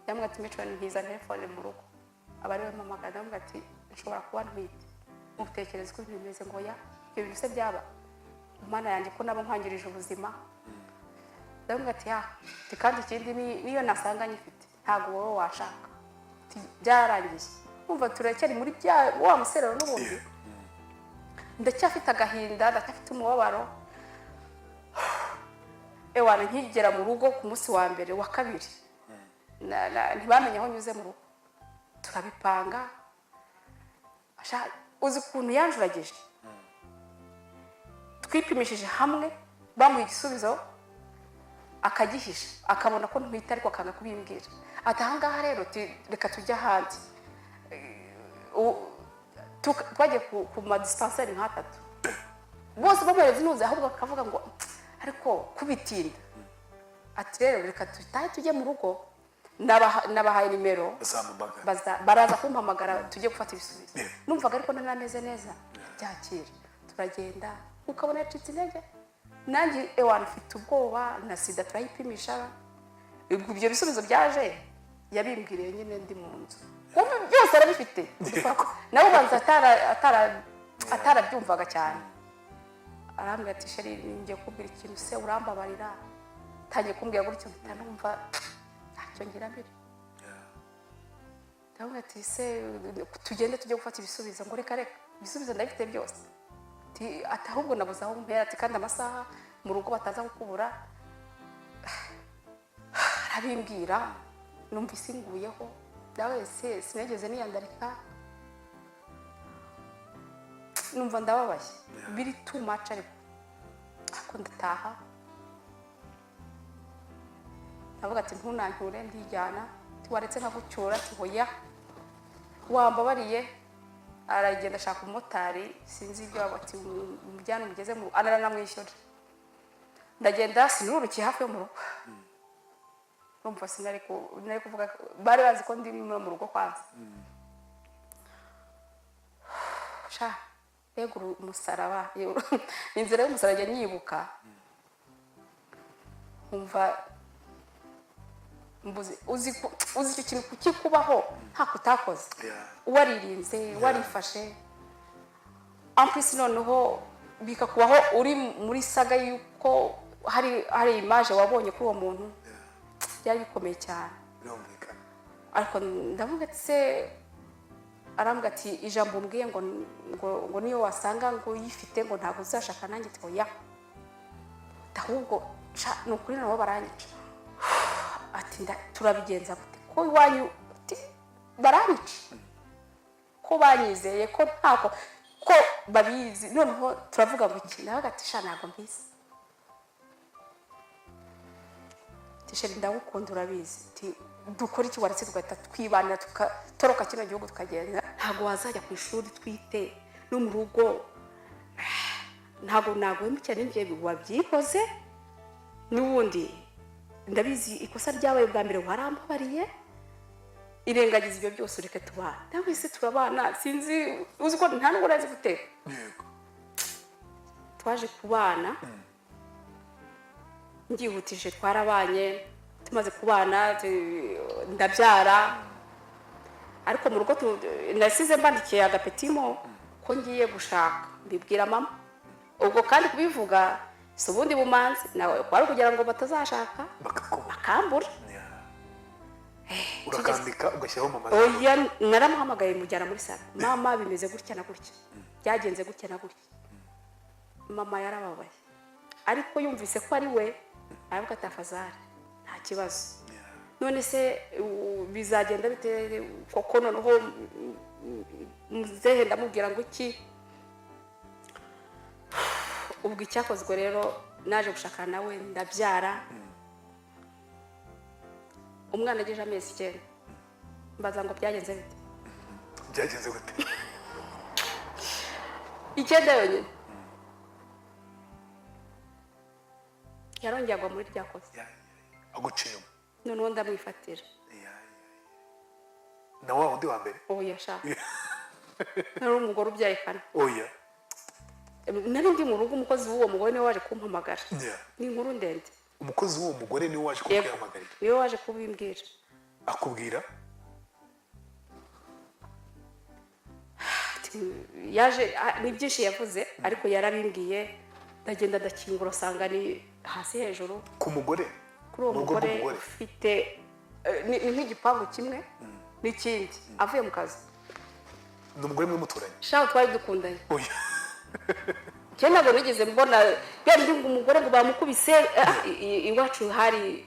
yambwira ati: "Matron, ntiza telefone mu rugo." Aba ariwe mpamagara, ndamubwira ati: "Nshobora kuba ntwite, mutekereza uko ibintu bimeze." Ngo: "Ya, ibyo bintu se byaba Mana yanjye, ko nabo nkwangirije ubuzima?" Ndamubwira ati: "Ya." Ati: "Kandi ikindi, niyo nasanga nyifite, ntabwo wowe washaka." Ati: "Byararangiye." Umva, turacyari muri bya wa muserero n'ubundi, ndacyafite agahinda, ndacyafite umubabaro. Ewana, nkigera mu rugo ku munsi wa mbere, wa kabiri, ntibamenye aho nyuze mu rugo. Turabipanga. Uzi ukuntu yanjuragije? Twipimishije hamwe, bamuha igisubizo akagihisha, akabona ko ntwite ariko akanga kubimbwira. Ati: "Ahangaha rero reka tujye ahandi." Twagiye ku ma dispensaire nk'atatu, bose bamuhereza intuzi, ahubwo akavuga ngo: "Ariko kubitinda." Ati: "Rero reka tutahe tujye mu rugo, nabahaye nimero." Bazampamagara. Baraza kumpamagara tujye gufata ibisubizo. Numvaga ariko nari neza byakira. Turagenda, ukabona yacitse intege, nanjye ewana mfite ubwoba na sida. Turayipimisha. Ibyo bisubizo byaje yabimbwiriye nyine ndi mu nzu. Kumva byose arabifite nawe, ubanza atarabyumvaga cyane. Arambwira ati: "Chéri, ngiye kubwira ikintu, se urambabarira?" Tangiye kumbwira gutyo, mpita numva ntacyo ngira mbere. Ndamubwira ati: "Se tugende tujye gufata ibisubizo?" Ngo: "Reka reka, ibisubizo ndabifite byose." Ati: "Ahubwo nabuze aho mpera." Ati: "Kandi amasaha mu rugo bataza kukubura." Arabimbwira, numva isi nguyeho. Nawe se sinigeze niyandarika, numva ndababaye, biri too much. Ariko ndataha, ndavuga ati: "Ntunanture, ndijyana." Ati: "Waretse nkagucyura?" Ati: "Hoya, wambabariye." Aragenda ashaka umumotari, sinzi ibyo, ati: "Umujyane umugeze mu," aranamwishyura. Ndagenda, sinurukiye hafi yo mu rugo. Urumva sinari nari kuvuga, bari bazi ko ndi no mu rugo kwanza. Sha, mbega umusaraba! Inzira y'umusaraba njya nyibuka nkumva mbuze. Uzi icyo kintu kukikubaho ntako utakoze, waririnze, warifashe, en plus noneho bikakubaho uri muri saga y'uko hari image wabonye kuri uwo muntu. Byari bikomeye cyane. Birumvikana. Ariko ndavuga ati: "Se?" Arambwira ati: "Ijambo umbwiye ngo niyo wasanga ngo uyifite, ngo ntabwo uzashaka nanjye." Ati: "Oya." Ahubwo sha, ni ukuri nabo baranyica. Ati: "Turabigenza gute ko iwanyu?" Ati: "Baranyica, ko banyizeye, ko ntako, ko babizi, noneho turavuga ngo iki?" Nawe ati: "Sha, ntabwo mbizi." Ati: "Chéri, ndagukunda, urabizi." Ati: "Dukora iki? Waretse tugahita twibanira, tukatoroka kino gihugu tukagenda? Ntabwo wazajya ku ishuri twite no mu rugo, ntabwo naguhemukira, n'ibyo wabyikoze n'ubundi ndabizi, ikosa ryabaye bwa mbere warambabariye, irengagiza ibyo byose, ureke tubana." Nawe se turabana, sinzi, uzi ko nta nubwo nzi guteka. Twaje kubana nbyihutije, twarabanye. Tumaze kubana, ndabyara, ariko mu rugo nasize mbandikiye agapetimo ko ngiye gushaka. Mbibwira mama ubwo, kandi kubivuga si ubundi bumanzi, nawe kwari kugira ngo batazashaka bakakubura, bakambura. Urakandika ugashyiraho mama? Oya, naramuhamagaye, mujyana muri salo: "Mama, bimeze gutya na gutya, byagenze gutya na gutya." Mama yarababaye, ariko yumvise ko ari we, aravuga ati: "Afazari, nta kibazo. None se bizagenda bite koko? Noneho muzehe ndamubwira ngo iki?" Ubwo icyakozwe rero, naje gushakana nawe, ndabyara. Umwana agejeje amezi 9. Mbaza ngo byagenze bite? Byagenze gute? 9 yonyine yarongeye agwa muri rya kosa. Ya, ya, ya. Aguca inyuma. Noneho ndamwifatira. Ya, ya, ya. Na wa wundi wa mbere? Oya sha, nari umugore ubyaye kane. Oya. Nari ndi mu rugo, umukozi w'uwo mugore niwe waje kumpamagara. Ni inkuru ndende. Umukozi w'uwo mugore niwe waje Yego. kukwihamagarira? Niwe waje kubimbwira. Akubwira? Ati, yaje ni byinshi yavuze, ariko yarabimbwiye. Ndagenda ndakingura, usanga ni hasi hejuru. Ku mugore? Kuri uwo Mu rugo mugore. rw'umugore? Ufite ni nk'igipangu kimwe n'ikindi, avuye mu kazi. Ni umugore mwe muturanye? Shaho, twari dukundanye. Oya. Njye ntabwo nigeze mbona ya ndi ngo umugore ngo bamukubise. Iwacu hari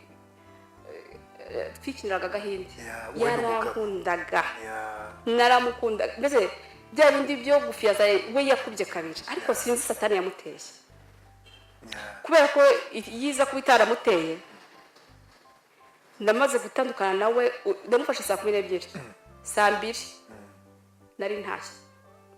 twikiniraga agahinde. Yeah, wowe n'umugabo. Yarankundaga. Ya. Naramukundaga, mbese bya bindi byo gufiyaza we yakubye kabiri, ariko sinzi satani yamuteye. Ya. Kubera ko yiza kuba itaramuteye, ndamaze gutandukana nawe, ndamufashe saa 12, saa 2 nari ntashye.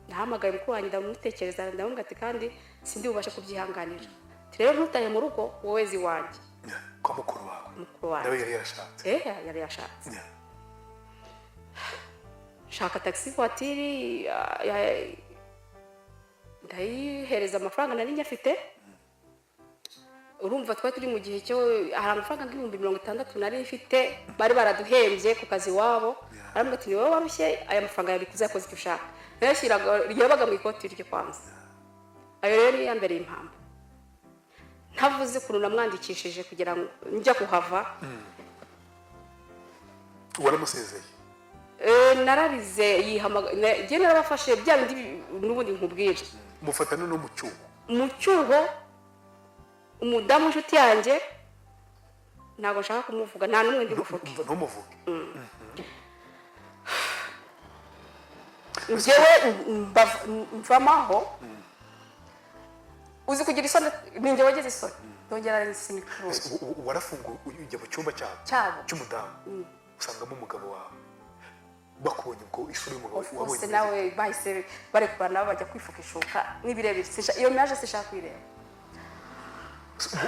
Nahamagaye mukuru wanjye, ndamutekereza, ndamubwira ati kandi sindi bubashe kubyihanganira. Ati rero ntutahe mu rugo, wowe zi iwanjye. Ya. Kwa mukuru wawe? Mukuru wanjye. Nawe yari yarashatse? Eh, yari yashatse. Ya. Shaka taxi voiture, ndayihereza amafaranga nari nyafite. Urumva twari turi mu gihe cyo hari amafaranga nk'60,000 nari mfite, bari baraduhembye ku kazi iwabo. Arambwira ati ni wowe warushye, aya mafaranga yabikuze, yakoze icyo ushaka. Nayashyiraga, yabaga mu ikoti rye kwanza. Ayo rero niyo yambereye impamba. Ntavuze ukuntu namwandikishije kugira ngo njya kuhava. Waramusezeye? Nararize, yihamaga njye narabafashe bya bindi n'ubundi nkubwira. Mufatana no mu cyuho? Mu cyuho. Umudamu w'inshuti yanjye, ntabwo nshaka kumuvuga, nta n'umwe ndi buvuge. Ntumuvuge. Njyewe mvamo aho, uzi kugira isoni, ni njye wagize isoni, ndongera nsinika urugi. Warafunguye ujya mu cyumba cyabo? Cyabo. Cy'umudamu, usangamo umugabo wawe. Bakubonye ubwo, isura y'umugabo Of course. wabonye imeze? Nawe bahise barekura, nabo bajya kwifuka ishuka n'ibirebire. Iyo naje sinshaka kuyireba.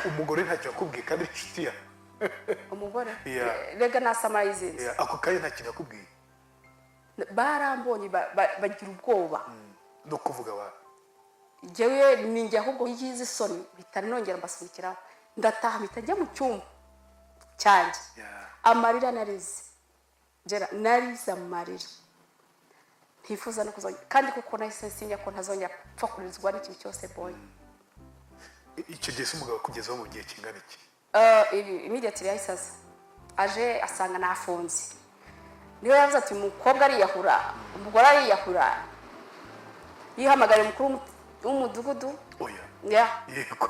Umugore ntacyo yakubwiye kandi ari inshuti yawe? Umugore? Yeah. Rega nasamayizinze. Yeah, ako kanya nta kintu yakubwiye? Barambonye bagira ubwoba. No kuvuga wawe? Njyewe ni njye ahubwo yigize isoni, mpita nongera mbasunikiraho, ndataha, mpita njya mu cyumba cyanjye. Amarira narize, Gera, narize amarira ntifuza no kuzongera, kandi kuko nahise nsinya ko ntazongera gupfa kurizwa n'ikintu cyose mbonye. Icyo gihe se umugabo akugezeho mu gihe kingana iki? Immediately yahise aza, aje asanga nafunze. Niwe yavuze ati umukobwa ariyahura, umugore ariyahura. Yihamagariye umukuru w'umudugudu. Oya. Yeah. Yego.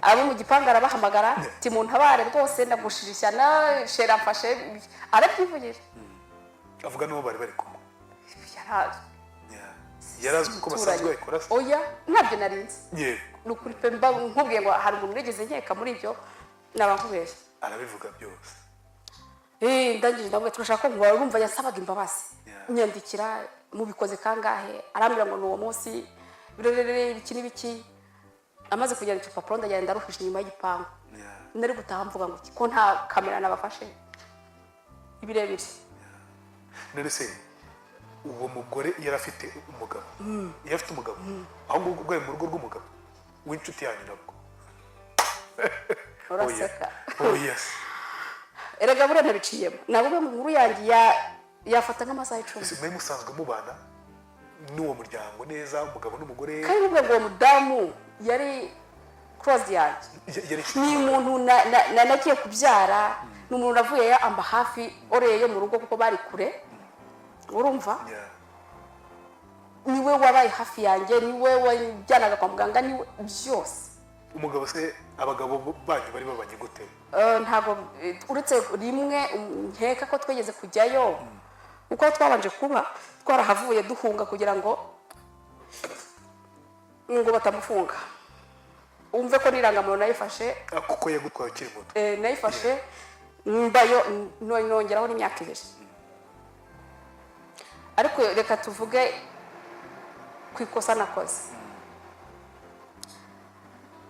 Abo mu gipangu arabahamagara, ati muntabare rwose, ndagushije ishyano, shera mfashe. Arabyivugira. Avuga n'uwo bari bari kumwe? Yarazwi. Yeah. Yarazwi ko basanzwe babikora se? Oya, ntabyo narinzi. Yego. Ni ukuri pe, mba nkubwiye ngo hari umuntu wigeze nkeka muri ibyo, naba nkubeshye. Arabivuga byose. Ndangije ndavuga, turashaka ko nkubaye. Urumva yasabaga imbabazi. Yeah. Nyandikira, mubikoze kangahe? Arambwira ngo ni uwo munsi, birerere, ibiki n'ibiki. Amaze kugenda icyo papuro, ndagenda ndaruhisha inyuma y'igipangu. Nari gutaha mvuga ngo iki, ko nta kamera nabafashe ibirebire? None se uwo mugore yari afite umugabo? Yari afite umugabo aho ngubwo ubwo mu rugo rw'umugabo w'inshuti yanyu nabwo? Uraseka. Oh yes. Erega buriya ntabiciyemo, ntabwo mu nkuru yanjye yafata nk'amasaha 10. Ese mwari musanzwe mubana n'uwo muryango neza, umugabo n'umugore? Kandi n'ubwo ngo uwo mudamu yari close yanjye. Yari inshuti Ni yawe? umuntu nagiye kubyara, ni umuntu navuyeyo amba hafi oreye yo mu rugo, kuko bari kure, urumva? Yeah. Niwe wabaye hafi yanjye, niwe wajyanaga kwa muganga, niwe byose. Umugabo se, abagabo banyu bari babanye gute? Ntabwo, uretse rimwe, nkeka ko twigeze kujyayo, kuko twabanje kuba twarahavuye duhunga kugira ngo batamufunga. Wumve ko n'irangamuntu nayifashe. Ah, kuko yagutwaye ukiri muto. Nayifashe mbayo, nongeraho n'imyaka 2. Ariko reka tuvuge ku ikosa nakoze,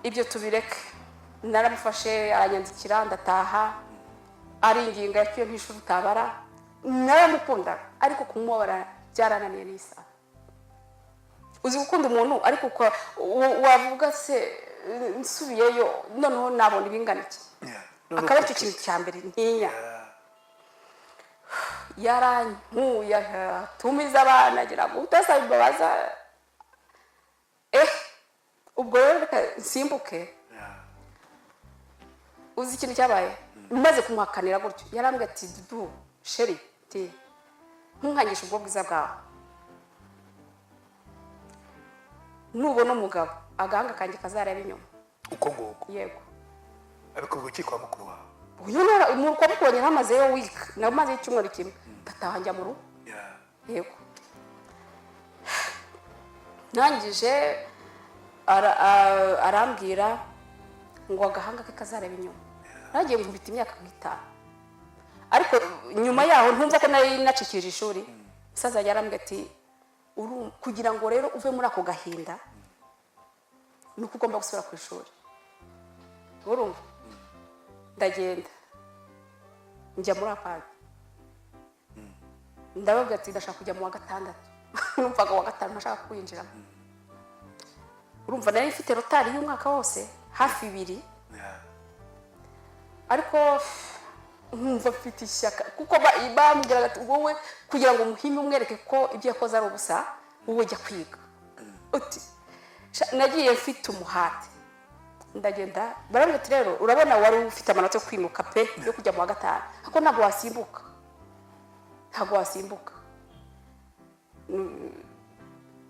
ibyo tubireke. Naramufashe, aranyandikira, ndataha, aringinga, yaciye nk'ishuri utabara. Naramukundaga, ariko kumubabara byarananiye n'isaha. Uzi gukunda umuntu, ariko wavuga se nsubiyeyo noneho nabona ibingana iki? Akaba aricyo kintu cya mbere ntinya. Yarankuye, atumiza abana, agira ngo utasaba imbabazi. Ubwo rero reka nsimbuke. Uzi ikintu cyabaye? Maze kumuhakanira gutyo, yarambwiye ati: "Dudu chérie," ati, "ntunkangishe ubwo bwiza bwawe. Nubona umugabo, agahanga kanjye kazareba inyuma." Uko nguko? Yego. Abikubwira ukiri kwa mukuru wawe? Uyu kwa mukuru wanjye namazeyo week, namazeyo icyumweru kimwe, ndataha njya mu rugo. Yego. Ntangije arambwira ngo agahanga ke kazareba inyuma. Nagiye nkubita imyaka nk'itanu, ariko nyuma yaho ntumva ko nari nacikije ishuri. Umusaza yarambwira ati: "Kugira ngo rero uve muri ako gahinda, ni uko ugomba gusubira ku ishuri." Urumva, ndagenda njya muri APADE, ndababwira ati: "Ndashaka kujya mu wa gatandatu." Numvaga uwa gatanu ntashaka kwinjiramo. Urumva, nari mfite retard y'umwaka wose, hafi ibiri. Ariko nkumva mfite ishyaka, kuko bambwiraga ati: "Wowe kugira ngo umuhime, umwereke ko ibyo yakoze ari ubusa, wowe jya kwiga." Uti nagiye mfite umuhate, ndagenda. Barambwira ati: "Rero urabona wari ufite amanota yo kwimuka pe, yo kujya mu wa gatanu, ariko ntabwo wasimbuka, ntabwo wasimbuka."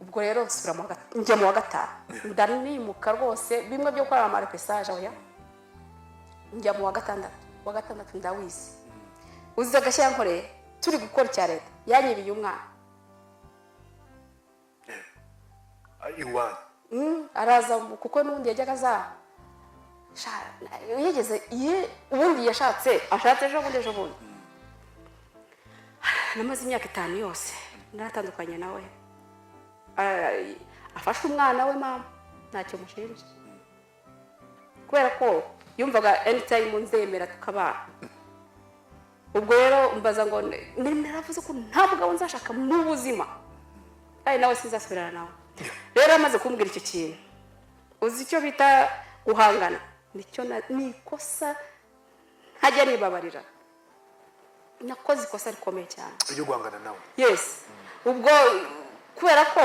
Ubwo rero nsubira njya mu wa gatanu, ndanimuka rwose, bimwe byo gukora ama repêchage. Oya, njya mu wa gatandatu. Wa gatandatu ndawize. Uzi agashya yankoreye turi gukora icya leta? Yanyibiye umwana. Iwanyu? Araza, kuko n'ubundi yajyaga aza. Yigeze ubundi yashatse, ashatse ejo bundi, ejo bundi. Namaze imyaka 5 yose naratandukanye nawe. Afashe umwana we, mama, ntacyo mushinja, kubera ko yumvaga anytime nzemera tukabana. Ubwo rero mbaza ngo naravuze ko nta mugabo nzashaka mu buzima, kandi nawe sinzasubirana nawe. Rero amaze kumbwira icyo kintu, uzi icyo bita guhangana? Nicyo ni ikosa ntajya nibabarira. Nakoze ikosa rikomeye cyane. Ryo guhangana nawe? Yes. Ubwo kubera ko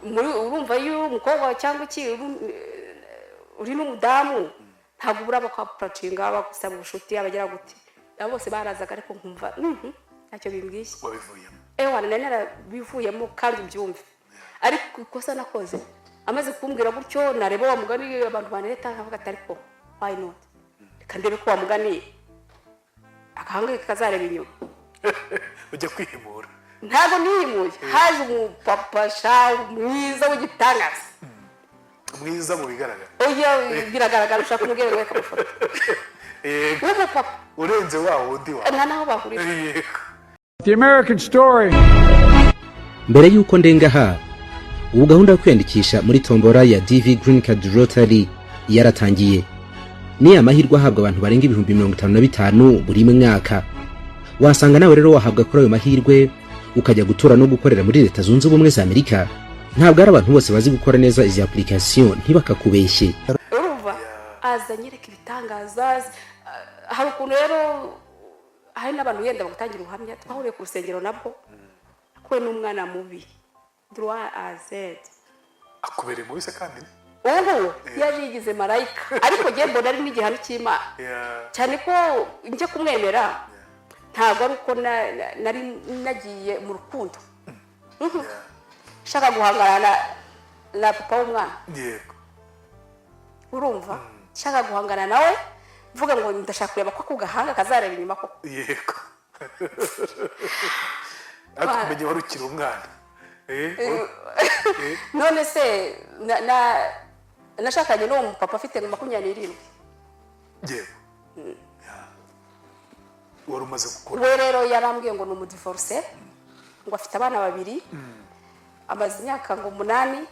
muri urumva iyo umukobwa cyangwa iki uri n'umudamu, ntabwo ubura bakapuracinga, bagusaba ubushuti, abagira gute. Abo bose barazaga, ariko nkumva ntacyo bimbwiye. Wabivuyemo? Ewa, nari narabivuyemo, kandi ubyumve. Ariko ikosa nakoze, amaze kumbwira gutyo, nareba wa mugani abantu banereta, nkavuga ati: "Ariko why not? Reka ndebe ko wa mugani agahanga kazareba inyuma." Ujya kwihimura? Ntabwo nihimuye. Haje umupapa sha mwiza w'igitangaza. Mwiza mu bigaragara? Oya, biragaragara. Ushaka kumubwira ngo reka amafoto w'umupapa. Urenze wa wundi wawe? Nta naho bahurira. Yego. The American story. Mbere y'uko ndenga aha, ubu gahunda yo kwiyandikisha muri tombora ya DV Green Card Lottery yaratangiye. Ni amahirwe ahabwa abantu barenga 55,000 buri mwaka. Wasanga nawe rero wahabwa kuri ayo mahirwe, ukajya gutura no gukorera muri Leta Zunze Ubumwe za Amerika. Ntabwo ari abantu bose bazi gukora neza izi application, ntibakakubeshye. Urumva, aza anyereka ibitangaza. Hari ukuntu rero hari n'abantu yenda bagutangira ubuhamya. Twahuriye ku rusengero, nabwo akuwe n'umwana mubi droit a z. Akubereye mubi se kandi? Ubu ngubu yaje yigize marayika, ariko njye mbona ari n'igihano cy'Imana, cyane ko njye kumwemera ntabwo ari uko nari nagiye mu rukundo nshaka guhangana na papa w'umwana. Urumva, nshaka guhangana nawe, mvuga ngo ndashaka kureba ko ako gahanga kazareba inyuma koko. Yego, ariko kumenya wari ukiri umwana. None se nashakanye n'uwo mupapa afite 27. Yego. Yeah. Wari umaze gukura. We rero yarambwiye ngo ni umudivorce. Ngo afite abana babiri, amaze imyaka ngo 8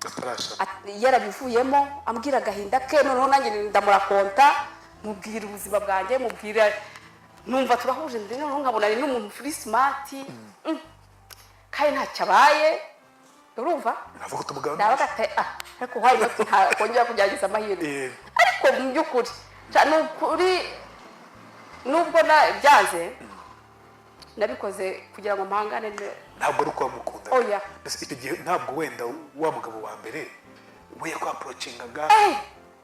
Atarashaka. Yarabivuyemo. Ambwira agahinda ke, noneho nanjye ndamurakonta, mubwira ubuzima bwanjye, mubwira, numva turahuje. Ndi noneho nkabona ni n'umuntu uri smart, kandi ntacyo abaye, urumva? Navuga uti umugabo Ndabaga ati: "Ah, ariko why not ntakongera kugerageza amahirwe?" Ariko mu by'ukuri, ni ukuri, nubwo byanze, nabikoze kugira ngo mpangane Ntabwo ari uko wamukunda? Oya. Mbese icyo gihe ntabwo wenda wa mugabo wa mbere we yakwapproachingaga?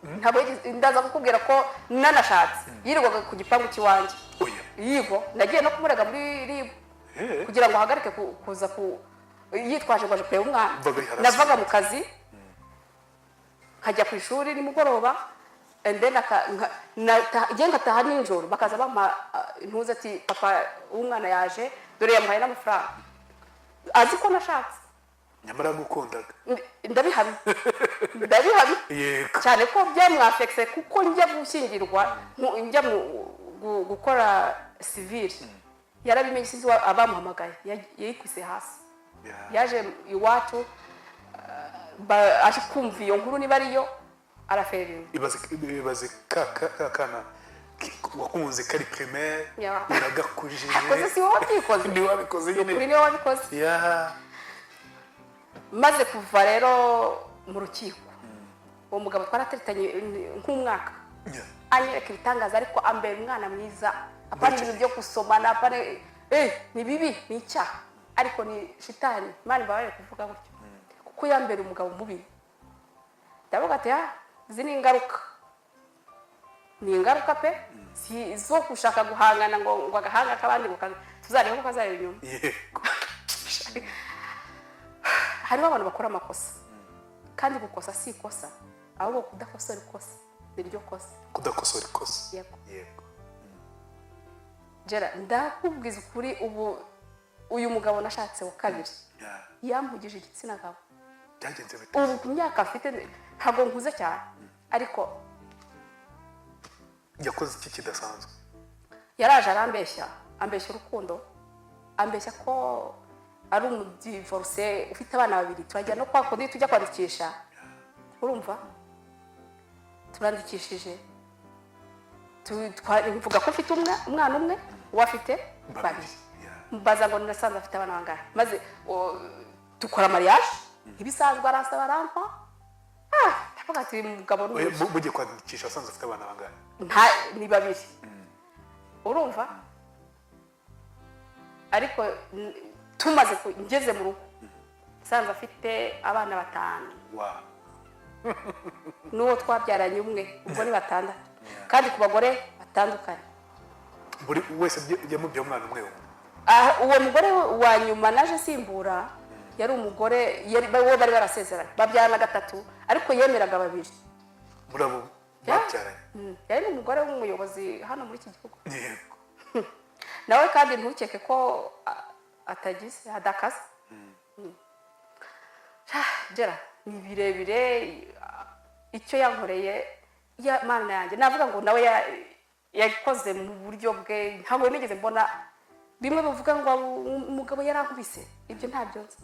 Ntabwo ndaza kukubwira ko nanashatse yirirwaga ku gipangu cy'iwanjye. Oya. Yigo, nagiye no kumurega muri RIB kugira ngo ahagarike kuza ku yitwaje ngo aje kureba umwana. Mvaga ari harassment. Navaga mu kazi nkajya ku ishuri nimugoroba, and then njye ngataha nijoro, bakaza bampa intuza ati: "Papa w'umwana yaje, dore yamuhaye n'amafaranga," azi ko nashatse. Nyamara yagukundaga. Ndabihamya, ndabihamya. Cyane ko byamwaffectise, kuko njya gushyingirwa, njya gukora civil, yarabimenye. Sinzi abamuhamagaye, yayikubise hasi. Yaje iwacu, aje kumva iyo nkuru niba ariyo, araferera. Ibaze, ibaze ka kana wakunze kari primaire, uragakujije. Akoze, si wowe wabyikoze. Ni wabikoze nyine. Kuri niwe wabikoze. Maze kuva rero mu rukiko, uwo mugabo twarateretanye nk'umwaka, anyereka ibitangaza, ariko ambera umwana mwiza, apana ibintu byo gusomana, apana, ni bibi, ni icyaha, ariko ni shitani. Imana imbabarire kuvuga gutyo, kuko yambera umugabo mubi. Ndavuga ati: "Ah, izi ni ingaruka, ni ingaruka pe, si zo gushaka guhangana ngo agahanga k'abandi ngo tuzarebe ko kazareba inyuma." Hariho abantu bakora amakosa, kandi gukosa si ikosa, ahubwo kudakosora ikosa ni ryo kosa. Kudakosora ikosa. Yego. Yego. Gera, ndakubwiza ukuri, ubu uyu mugabo nashatse wa kabiri yampugije igitsina gabo. Byagenze bite? Ubu ku myaka afite, ntabwo nkuze cyane, ariko Yakoze iki kidasanzwe? Yaraje arambeshya, ambeshya urukundo, ambeshya ko ari umudivorcé ufite abana babiri. Turajya no kwa kundi tujya kwandikisha, urumva, turandikishije, mvuga ko mfite umwana umwe, uwo afite babiri. Mbaza ngo nasanze afite abana bangahe? Maze dukora mariage ibisanzwe, aransaba, arampa. Ah, ndavuga ati: "Uyu mugabo ni Oya, umugisha." Mugiye kwandikisha wasanze afite abana bangahe? Nta, ni babiri, urumva? Ariko tumaze ngeze mu rugo nsanze afite abana batanu n'uwo twabyaranye umwe, ubwo ni batandatu, kandi ku bagore batandukanye. Buri wese yamubyaye umwana umwe umwe? Ah, uwo mugore wa nyuma naje nsimbura yari umugore uwo bari barasezeranye, babyarana gatatu, ariko yemeraga babiri. Muri abo babyaranye? Yari n'umugore w'umuyobozi hano muri iki gihugu. Nawe kandi ntukeke ko atagize adakaze. Gera, ni birebire icyo yankoreye ya Mana yanjye. Navuga ngo nawe yakoze mu buryo bwe. Ntabwo nigeze mbona bimwe bavuga ngo umugabo yarankubise, ibyo ntabyo nzi.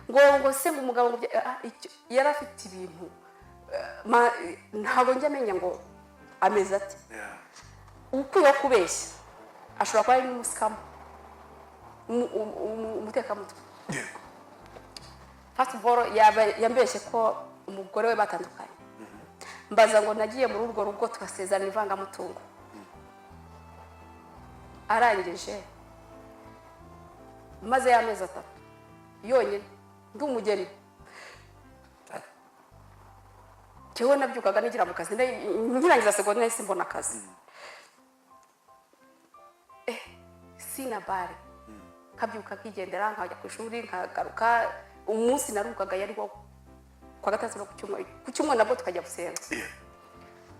Ngo se ngo umugabo ngo yari afite ibintu, ntabwo njya amenya ngo ameze ate. Ukwiye kubeshya, ashobora kuba ari n'umuscammer, umutekamutwe. First of all, yaba yambeshye ko umugore we batandukanye. Mbaza ngo nagiye muri urwo rugo tugasezerana ivangamutungo, arangije maze y'amezi 3 yonyine ndi umugeni. Njyewe nabyukaga nigira mu kazi, nkirangiza segonderi nahise mbona akazi, sinabare, nkabyuka nkigendera, nkajya ku ishuri, nkagaruka. Umunsi naruhukaga yari wo kwa gatandatu no ku cyumweru. Ku cyumweru nabwo tukajya gusenga.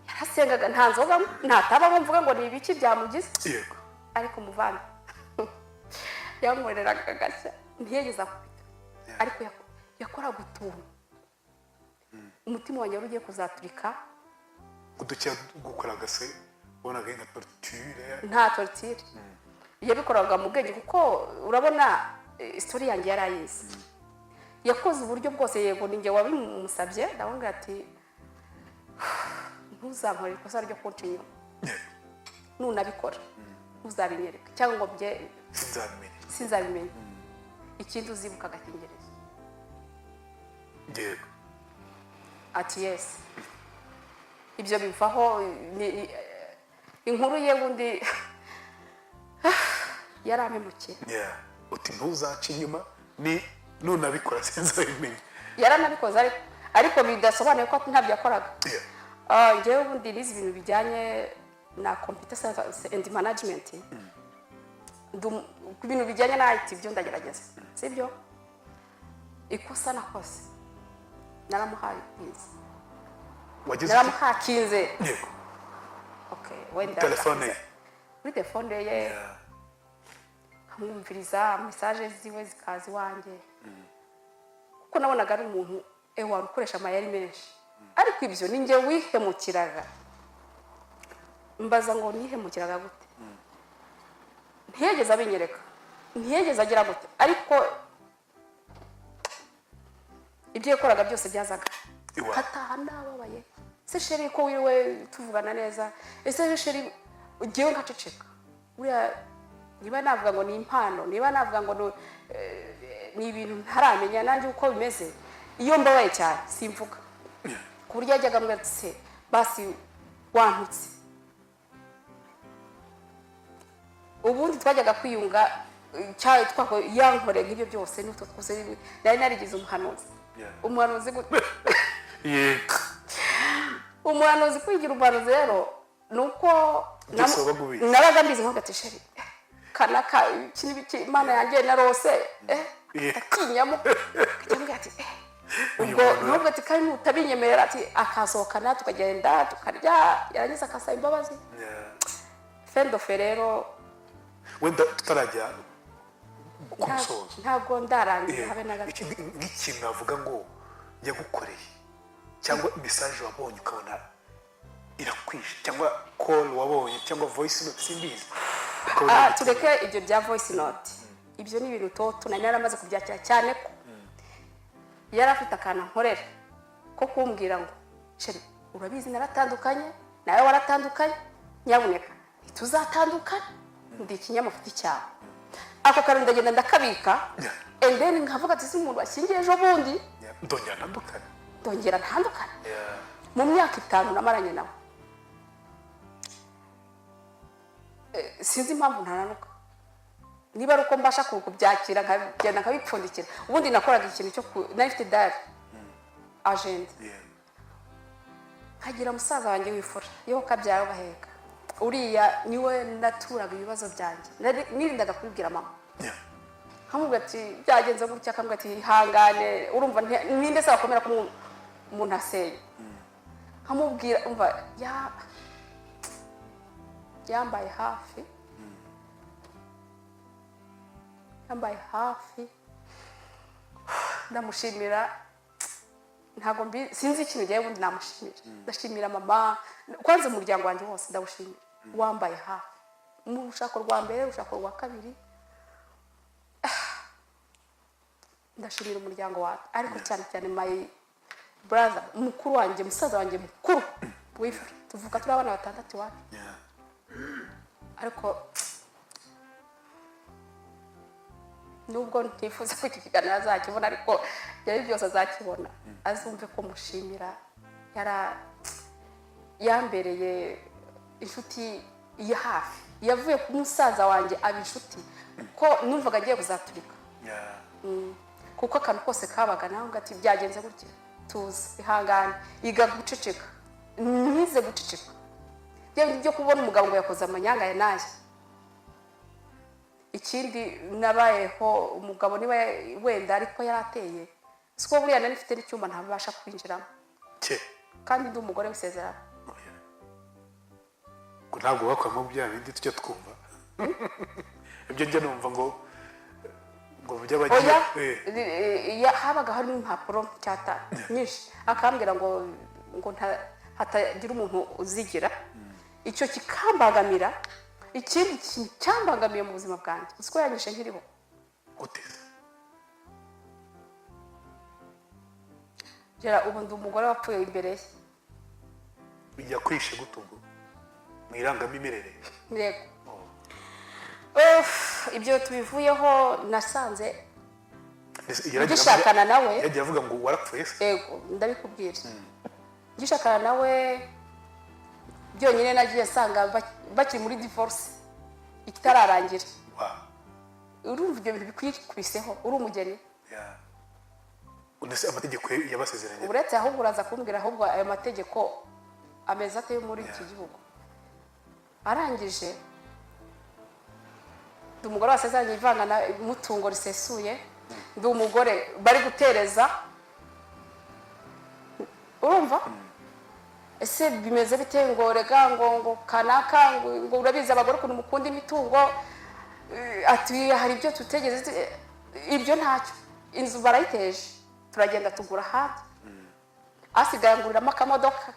Yarasengaga, nta nzoga, nta tabamo, mvuga ngo ni ibiki byamugize. Ariko muvana yankoreraga agashya, ntiyigeze akubita, ariko yakoraga utuntu umutima wanjye wari ugiye kuzaturika. Uduke gukora agase wabonaga nka torture? Nta torture. Yabikoraga mu bwenge, kuko urabona story yanjye yari ayizi. Yakoze uburyo bwose. Yego, ni njye wabimusabye. Ndamubwira ati: "Ntuzankorere ikosa ryo kunca inyuma. Nunabikora ntuzabinyereke cyangwa ngo bye Sinzabimenye. Sinzabimenye. Ikindi, uzibuka agakingirizo." Ati: "Yes." Ibyo bivaho. Inkuru ye bundi yarampemukiye. Yeah. Uti: "Ntuzace inyuma, ni nunabikora sinzabimenye." Yaranabikoze, ariko bidasobanuye ko ntabyo yakoraga. Ah, njyewe ubundi nize ibintu bijyanye na computer science and management. Ku bintu bijyanye na IT byo ndagerageza, sibyo? Ikosa nakoze, naramuhaye kwiza. Wagize uti? Naramuhakinze. Okay, wenda Telefone ye. Muri telefone ye. Nkamwumviriza, message ziwe zikaza iwanjye, kuko nabonaga ari umuntu ewa ukoresha amayeri menshi. Ariko ibyo ni njye wihemukiraga. Mbaza ngo nihemukiraga gute? Ntiyegeze abinyereka, ntiyegeze agira gute, ariko ibyo yakoraga byose byazaga Iwawe. Nkataha nababaye. Se chéri, ko wiriwe tuvugana neza? Ese chéri? Ugiyewe nkaceceka. Buriya niba navuga ngo ni impano, niba navuga ngo ni ibintu ntaramenya nanjye uko bimeze, iyo mbabaye cyane simvuga, ku buryo yajyaga ambwira ati: "Se basi wantutse?" Ubundi twajyaga kwiyunga, yankoreye nk'ibyo byose n'utwo twose nari narigize umuhanuzi. Umuhanuzi gute? Umuhanuzi, kwigira umuhanuzi rero ni uko Byose wabaga ubizi. Nabaga mbizi, nkavuga ati: "Chéri, kanaka iki n'ibiki, Imana yanjye narose." Atinyamo akajya ati: Uyu Ubwo muntu. Nubwo ati: "Kandi nutabinyemerera," ati, akasohokana tukagenda tukarya, yarangiza akasaba imbabazi. Fendofe rero. Wenda tutarajya ku musozo. Ntabwo ndarangiza, habe na gato. Nk'ikintu navuga ngo yagukoreye, cyangwa message wabonye ukabona irakwishe, cyangwa call wabonye, cyangwa voice note, simbizi, ukabona Ah, iragutunguye. tureke ibyo bya voice note, ibyo ni ibintu toto nari naramaze kubyakira, cyane ko yari afite akantu ankorera ko kumbwira ngo: "Chéri, urabizi naratandukanye, nawe waratandukanye, nyabuneka ntituzatandukane, ndi ikinyamafuti cyawe." Ako kantu ndagenda ndakabika. And then nkavuga ati: "Si umuntu washyingiye ejo bundi?" Yeah. Ndongera ntandukane? Ndongera ntandukane? Mu myaka 5 namaranye nawe, sinzi impamvu ntananuka, niba ari uko mbasha kubyakira nkagenda nkabipfundikira. Ubundi nakoraga ikintu cyo nari mfite diary, agenda, nkagira musaza wanjye w'imfura yo kabyara baheka, uriya niwe naturaga ibibazo byanjye. Nirindaga kubibwira mama. Nkamubwira ati: "Byagenze gutya." Akambwira ati: "Ihangane." Urumva ninde se wakomera ko umuntu asenya? Nkamubwira, umva, yambaye hafi, yambaye hafi, ndamushimira. Ntabwo mbi, sinzi ikintu ngiye ubundi namushimira. Ndashimira mama kwanza, umuryango wanjye wose ndawushimira, wambaye hafi mu rushako rwa mbere, urushako rwa kabiri. Ndashimira umuryango wawe, ariko cyane cyane my brother, mukuru wanjye, musaza wanjye mukuru w'imfura. Tuvuka turi abana batandatu iwacu. Ariko nubwo ntifuza ko iki kiganiro azakibona, ariko byari byose azakibona, azumve ko mushimira. Yambereye inshuti ya hafi, yavuye ku musaza wanjye aba inshuti, ko numvaga agiye kuzaturika. Kuko akantu kose kabaga nawe ati: "Byagenze gutya, tuzi, ihangane, iga guceceka." Ntize guceceka bya bindi byo kubona umugabo ngo yakoze amanyanga ya naye. Ikindi, nabayeho umugabo niba wenda ariko yari ateye, siko buriya nari mfite n'icyumba ntabasha kwinjiramo Cye. kandi ndi umugore w'isezerano. Ngo ntabwo bakoramo bya bindi tujya twumva, ibyo njya numva ngo by'abagiye. Oya. Habaga harimo impapuro cyata nyinshi, akambwira ngo hatagira umuntu uzigira icyo kikambagamira. Ikindi kintu cyambangamiye mu buzima bwanjye, uzi ko yanyishe nkiriho? Gute? Gera ubu ndi umugore wapfuye imbere ye. Yakwishe gute ubwo mu irangamimerere? Yego. Uff, ibyo tubivuyeho, nasanze Ese yaragiye ngishakana nawe. Yagiye avuga ngo warapfuye se? Yego, ndabikubwira. Ngishakana nawe byonyine, nagiye nsanga bakiri muri divorce itararangira. Urumva ibyo bintu bikwikubiseho uri umugeni? Yeah. Ndetse amategeko yabasezeranye? Uretse ahubwo uraza kumbwira ahubwo ayo mategeko ameze ate yo muri iki gihugu. Arangije, ndi umugore wasezeranye ivangana mutungo risesuye, ndi umugore bari gutereza. Urumva, ese bimeze bite ngo rega ngo kanaka ngo urabizi abagore ukuntu mukunda imitungo, ati hari ibyo tutegeze, ibyo ntacyo. Inzu barayiteje, turagenda tugura ahandi, asigaye anguriramo akamodoka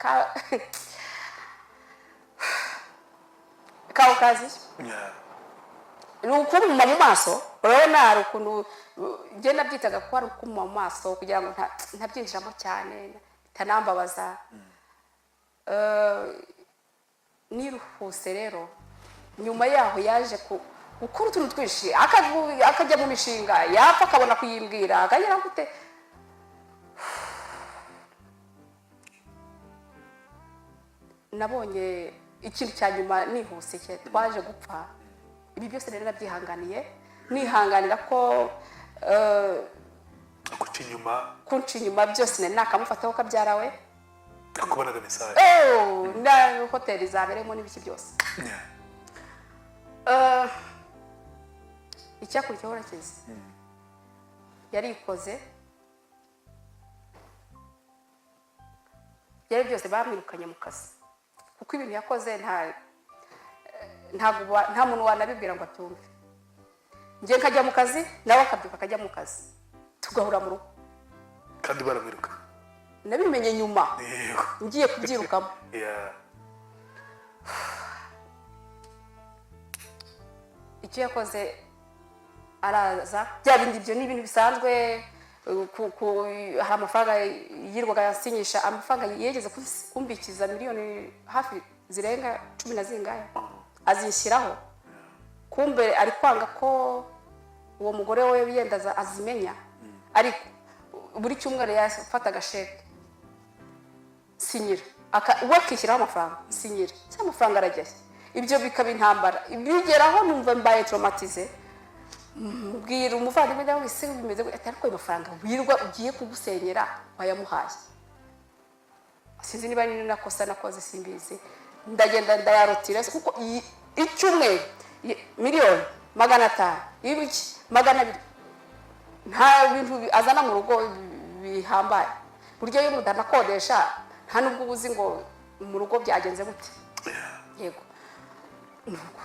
ka occasion. Ni ukumuma mu maso. Urabona hari ukuntu njye nabyitaga ko ari ukumuma mu maso kugira ngo ntabyinjiramo cyane, bitanambabaza. Nihuse rero, nyuma yaho yaje gukora utuntu twinshi, akajya mu mishinga, yapfa akabona kuyimbwira, akagera gute. Nabonye ikintu cya nyuma nihuse twaje gupfa. Ibi byose rero nabyihanganiye, nihanganira ko Akuca inyuma. Kunca inyuma byose nari nakamufataho kabyara we. Akubonaga message. Oh, na hoteli zabereyemo n'ibiki byose. Icyakurikiyeho urakizi, yarikoze byari byose, bamwirukanye mu kazi kuko ibintu yakoze ntabwo nta muntu wanabibwira ngo abyumve. Njye nkajya mu kazi, nawe akabyuka akajya mu kazi, tugahura mu rugo. Kandi baramwirukanye. Nabimenye nyuma. Ngiye kubyirukamo. Icyo yakoze, araza, bya bindi, ibyo ni ibintu bisanzwe. Hari amafaranga yirwaga yasinyisha, amafaranga yegeze kumbikiza miliyoni hafi zirenga cumi na zingahe, azishyiraho. Kumbe ari kwanga ko uwo mugore we yenda azimenya, ariko buri cyumweru yafataga sheke, sinyira, we akishyiraho amafaranga, sinyira cyangwa amafaranga arajyayo. Ibyo bikaba intambara, bigeraho numva mbaye traumatisé. Mbwira umuvandimwe nawe, ese bimeze gute? Ati ariko ayo mafaranga wirwa ugiye kugusenyera wayamuhaye? Sinzi niba ari nakosa nakoze, simbizi. Ndagenda ndayarotira, kuko icyumweru 500,000,000, ibiki 200, nta bintu azana mu rugo bihambaye. Buryo iyo mudanakodesha, nta nubwo uba uzi ngo mu rugo byagenze gute. Yego, nuko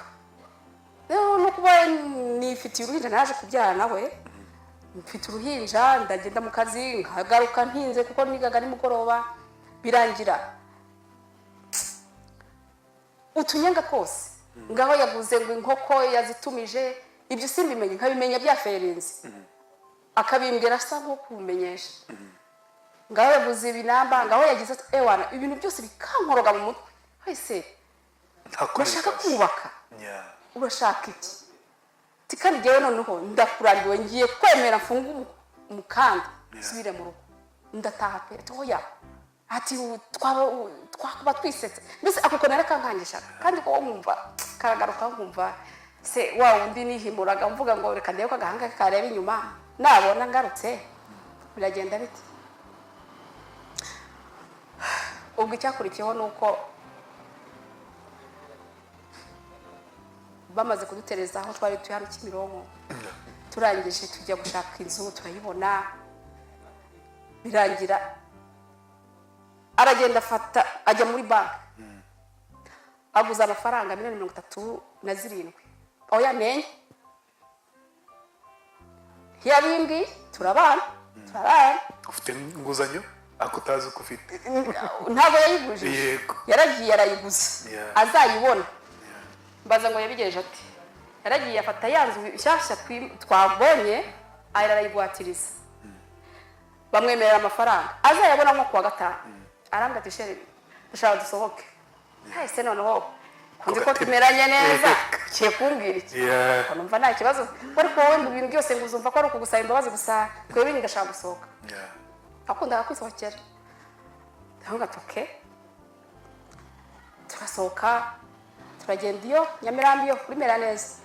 rero no kuba nifitiye uruhinja, naje kubyara nawe mfite uruhinja, ndagenda mu kazi nkagaruka ntinze kuko nigaga nimugoroba. Birangira utunyenga kose ngaho yaguze ngo inkoko yazitumije, ibyo simbimenye, nkabimenya byaferinze, akabimbwira asa nko kubimenyesha, ngaho yaguze ibinamba, ngaho yagize ati ewana, ibintu byose bikankoroga mu mutwe wese. Urashaka kubaka? Urashaka iki? Ati kandi njyewe noneho ndakurambiwe, ngiye kwemera mfunge umukanda, nsubire mu rugo, ndataha pe. Ati oya, ati twaba twakuba twisetse. Mbese ako kantu narakankangishaga, kandi ko nkumva karagaruka, nkumva se wa wundi nihimuraga mvuga ngo reka ndebe ko agahanga ke kareba inyuma, nabona ngarutse biragenda bite. Ubwo icyakurikiyeho ni uko bamaze kudutereza aho twari turi hano Kimironko, turangije tujya gushaka inzu, turayibona. Birangira aragenda afata, ajya muri banki, aguza amafaranga 37 miliyoni, oya, nenye ntiyabimbwiye. Turabana, turarana. Ufite inguzanyo ariko utazi uko ufite. Ntabwo yayigujije. Yaragiye arayiguza. Azayibona. Mbaza ngo yabigejeje ati yaragiye afata ya nzu nshyashya twabonye, arayigwatiriza, bamwemerera amafaranga azayabona nko kuwa gatanu. Arambwira ati: "Chéri, dushaka dusohoke." Hahise noneho nzi ko Gatebe. tumeranye neza, ugiye kumbwira iki? Yeah. Ngo numva nta kibazo, ariko wowe ngo ibintu byose ngo uzumva ko ari ukugusaba imbabazi gusa. Twebwe ndashaka gusohoka. Akundaga kwisohokera. Ndavuga ati: "Okay." Turasohoka, turagenda iyo Nyamirambo, iyo kuri Mera Neza.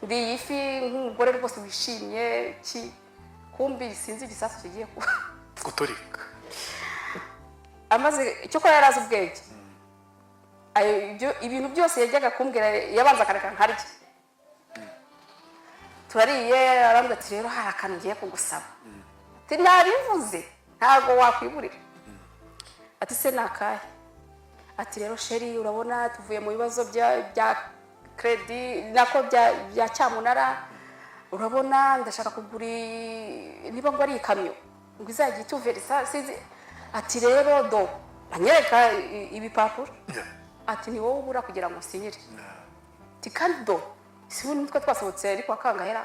Ndiye ifi nk'umugore rwose wishimye ki kumbi sinzi igisasu kigiye kuba. Guturika. Amaze icyo ko yari azi ubwenge. Ibintu byose yajyaga kumbwira yabanza akareka nkarya. Turariye, arambwira ati: "Rero hari akantu ngiye kugusaba." Ati: "Nabivuze, ntabwo wakwiburira." Ati: "Se ni akahe?" Ati: "Rero chéri, urabona tuvuye mu bibazo bya crédit, nako bya cyamunara. Urabona ndashaka kugura niba ngo ari ikamyo ngo izajya ituverisa, sinzi." Ati: "Rero do anyereka ibipapuro." Ati: "Ni wowe ubura kugira ngo usinyire." Ati: "Kandi do si ubu nitwe twasohotse, ariko akangahera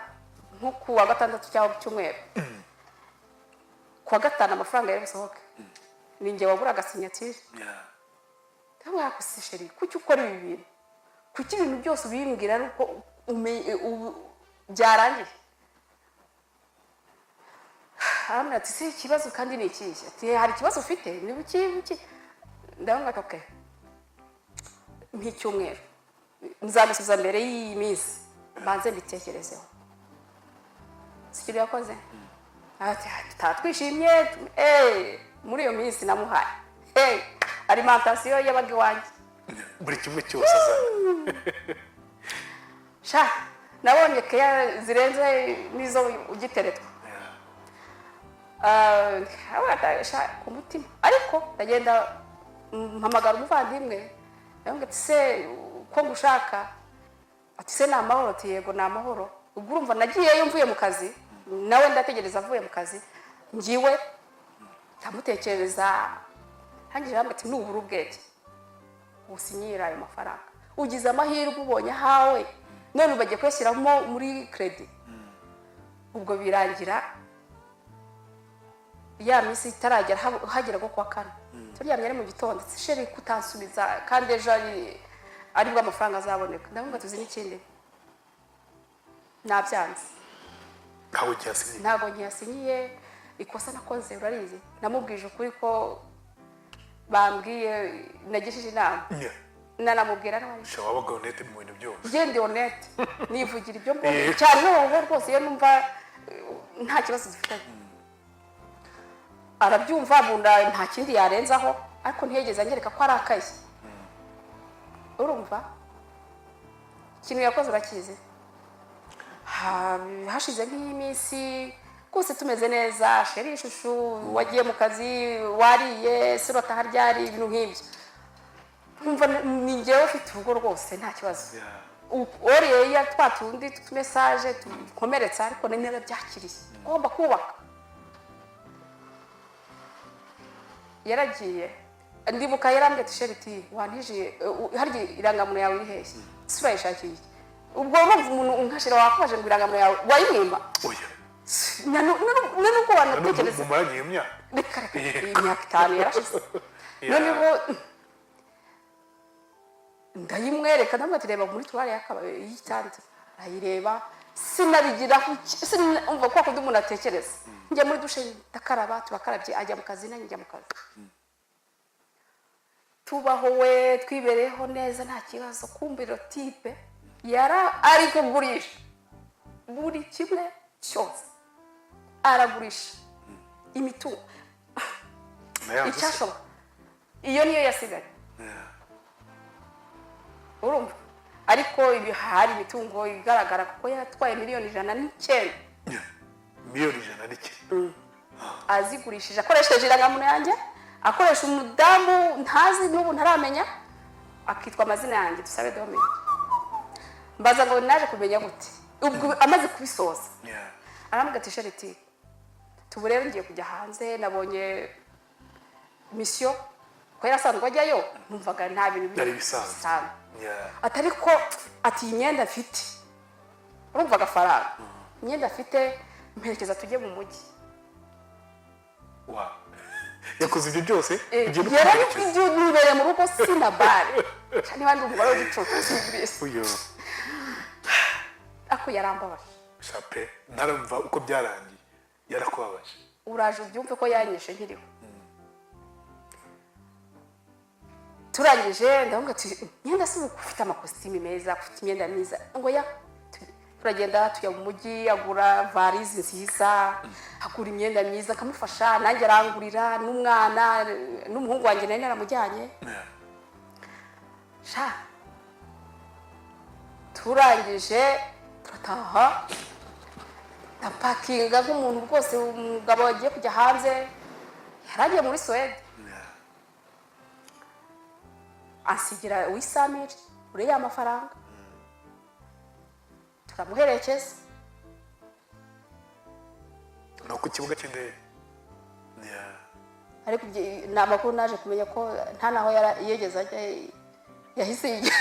nko ku wa gatandatu cyangwa ku cyumweru, ku wa gatanu amafaranga yari busohoke, ni njye waburaga signature." Ndabona ko se chéri, kuki ukora ibi bintu? Kuki ibintu byose ubimbwira ari uko byarangiye? Arambwira ati: "Si ikibazo kandi ni ikihe?" Ati: "Hari ikibazo ufite, ni buki buki." Ndabona ati: "Okay, nk'icyumweru nzamusubiza mbere y'iyi minsi, mbanze mbitekerezeho." Si ikintu yakoze. Ati: "Tutaba twishimye." Muri iyo minsi namuhaye alimentation yabaga iwanjye. Buri kimwe cyose azana. Sha, nabonye keya zirenze n'izo ugiteretwa. Sha, ku mutima ariko ndagenda mpamagara umuvandimwe, ndamubwira ati: "Se ko ngushaka?" Ati: "Se ni amahoro?" Ati: "Yego, ni amahoro." Ubwo urumva nagiyeyo mvuye mu kazi, nawe ndategereza avuye mu kazi, ngiwe ndamutekereza. Ntangije arambwira ati: "Nubura ubwenge usinyira ayo mafaranga, ugize amahirwe ubonye ahawe, none bagiye kuyashyiramo muri crédit." Ubwo birangira ya minsi itaragera, hagera nko kuwa kane, turyamye ari mu gitondo: "Chéri, kutansubiza kandi ejo ari aribwo amafaranga azaboneka?" Ndavuga: "Tuzi n'ikindi, nabyanze." Ntawe ugiye. Ntabwo nkiyasinyiye. Ikosa nakoze urarizi, namubwije ukuri ko bambwiye nagishije inama, nanamubwira nabi. Sha, wabaga honnête mu bintu byose. Ngende honnête, nivugira ibyo mbonye cyane. Noneho rwose iyo numva nta kibazo dufitanye, arabyumva bunda, nta kindi yarenzaho, ariko ntiyigeze anyereka ko arakaye. Urumva ikintu yakoze urakizi. Hashize nk'iminsi rwose tumeze neza: "Chéri, chouchou, wagiye mu kazi, wariye se, urataha ryari?" Ibintu nk'ibyo. Nkumva ni njyewe ufite urugo rwose, nta kibazo. Oriye twa tundi tumesaje tukomeretsa, ariko ni narabyakiriye, ugomba kubaka. Yaragiye, ndibuka yarambwiye ati: "Chéri," ati, "wantije harya irangamuntu yawe iri hehe? Ese urayishakiye iki?" Ubwo urumva umuntu unkashira wakubaje ngo irangamuntu yawe wayimwima? Oya. Na nubwo wanatekereza. Mumaranye iyo myaka? Reka reka, iyi myaka 5 yarashize. Noneho ndayimwereka, ndamubwira ati: "Reba muri tiroir y'icyanzu." Arayireba, sinabigiraho umva kwa kundi umuntu atekereza. Njya muri douche ndakaraba, turakarabye, ajya mu kazi, nanjye njya mu kazi. Tubaho we, twibereyeho neza, nta kibazo. Kumva iro type yara ari kugurisha buri kimwe cyose, aragurisha imitungo. Na ya nzu se? Icyashoboka iyo niyo yasigaye. Urumva ariko ibi hari imitungo igaragara, kuko yatwaye miliyoni 109. Yeah. Miliyoni 109? Azigurishije akoresheje irangamuntu yanjye, akoresha umudamu ntazi n'ubu ntaramenya, akitwa amazina yanjye Dusabe Dominique. Mbaza ngo naje kumenya gute? Ubwo amaze kubisoza, arambwira ati: "Chéri," tubu rero ngiye kujya hanze, nabonye mission." Ko yari asanzwe ajyayo, numvaga nta bintu Byari bisanzwe. Bisanzwe. Yeah. Atari ko ati iyi myenda mfite, urumva agafaranga, imyenda afite, mperekeza tujye mu mujyi. Wow. Yakoze ibyo byose ugiye no Yari kumuherekeza. Ibyo nibereye mu rugo, sinabare niba ndi umugore w'igicucu, simbizi. Uyo. Ariko yarambabaje. Shape ntaramva uko byarangiye, yarakubabaje. Uraje ubyumve ko yanyishe nkiriho. Turangije ndavuga ati imyenda si uko ufite amakositimu meza, ufite imyenda myiza, ngo ya turagenda tujya mu mujyi, agura varize nziza, agura imyenda myiza, akamufasha, nanjye arangurira, n'umwana, n'umuhungu wanjye nari naramujyanye. Sha, turangije turataha, ndapakinga nk'umuntu rwose umugabo wagiye kujya hanze. Yaragiye muri Suwede. Ansigira 800 000 uriya amafaranga, turamuherekeza. No ku kibuga cy'indege. Yeah. Ariko ni amakuru naje kumenya ko nta naho yigeze ajya, yahise yigira.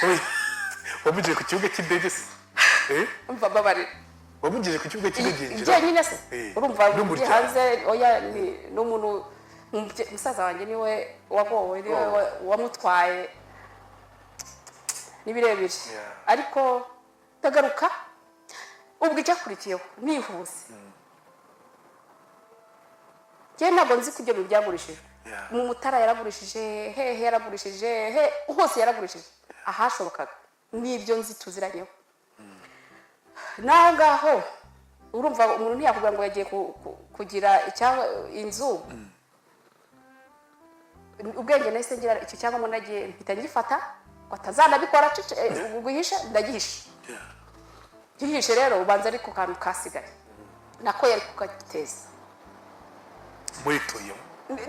Wamugejeje ku kibuga cy'indege se? Eh? Umva, mbabarira. Wamugejeje ku kibuga cy'indege yinjira? Jyenyine se? Eh, Urumva ugiye n'umuryango. hanze, oya, ni n'umuntu musaza wanjye niwe wagowe, niwe Oh. wamutwaye, ni birebire. Ariko ndagaruka, ubwo icyakurikiyeho nihuse, njyewe ntabwo nzi ko ibyo bintu byagurishijwe. Mu Mutara yaragurishije, hehe yaragurishije, he hose yaragurishije ahashobokaga, n'ibyo nzi tuziranyeho n'aho ngaho. Urumva umuntu ntiyakubwira ngo yagiye kugira icyangwa inzu. Ubwenge nahise ngira, icyo cyangombwa nagiye mpita ngifata ngo atazanabikora guhisha, ndagihisha. Gihishe rero, ubanza ariko kantu kasigaye nako yari kukagiteza. Murituyemo?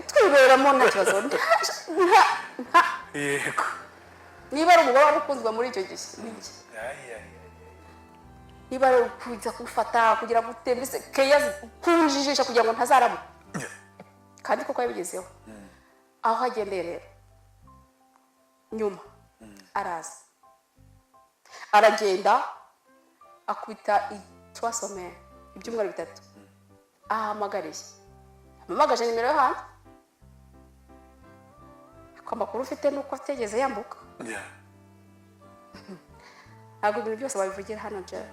Twiberamo, nta kibazo, nta Niba ari umugore wari ukunzwe muri icyo gihe, ni njye. Ay, ay, ay. Niba ari ukuza kumufata kugira ngo mbese keya kunjijisha kugira ngo ntazaramuka. Kandi koko yabigezeho. Aho agendeye rero nyuma araza, aragenda, akubita 3 semaines, ibyumweru 3, ahamagariye, ampamagaje nimero yo hanze, ariko amakuru ufite ni uko atigeze yambuka. Ntabwo ibintu byose wabivugira hano. Jewe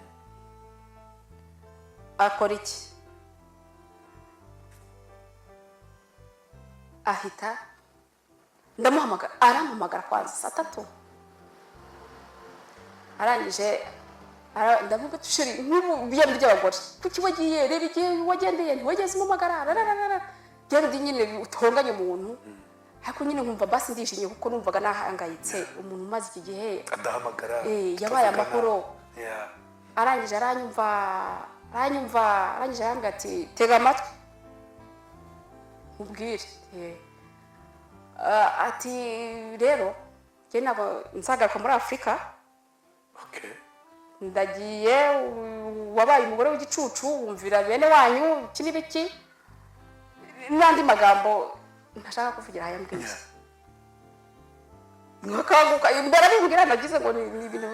akora iki? Ahita ndamuhamagara, arampamagara kwanza saa 3, arangije ndavuga ati: "Chéri, nk'ubu biyambi by'abagore, kuki wagiye? Reba igihe wagendeye, ntiwageze umpamagara." Rararara, byari nyine utonganye umuntu, ariko nyine nkumva basi ndishimye kuko numvaga nahangayitse, umuntu umaze iki gihe adahamagara, yabaye tutavugana. Amahoro. Arangije aranyumva, aranyumva, arangije arambwira ati: "Tega amatwi nkubwire." Ah, ati rero njye ntabwo nzagaruka muri Afurika. Ndagiye, wabaye umugore w'igicucu, wumvira bene wanyu, iki n'ibiki n'andi magambo ntashaka kuvugira aya mbwiye. Nkakanguka imbere abimbwira, nagize ngo ni ibintu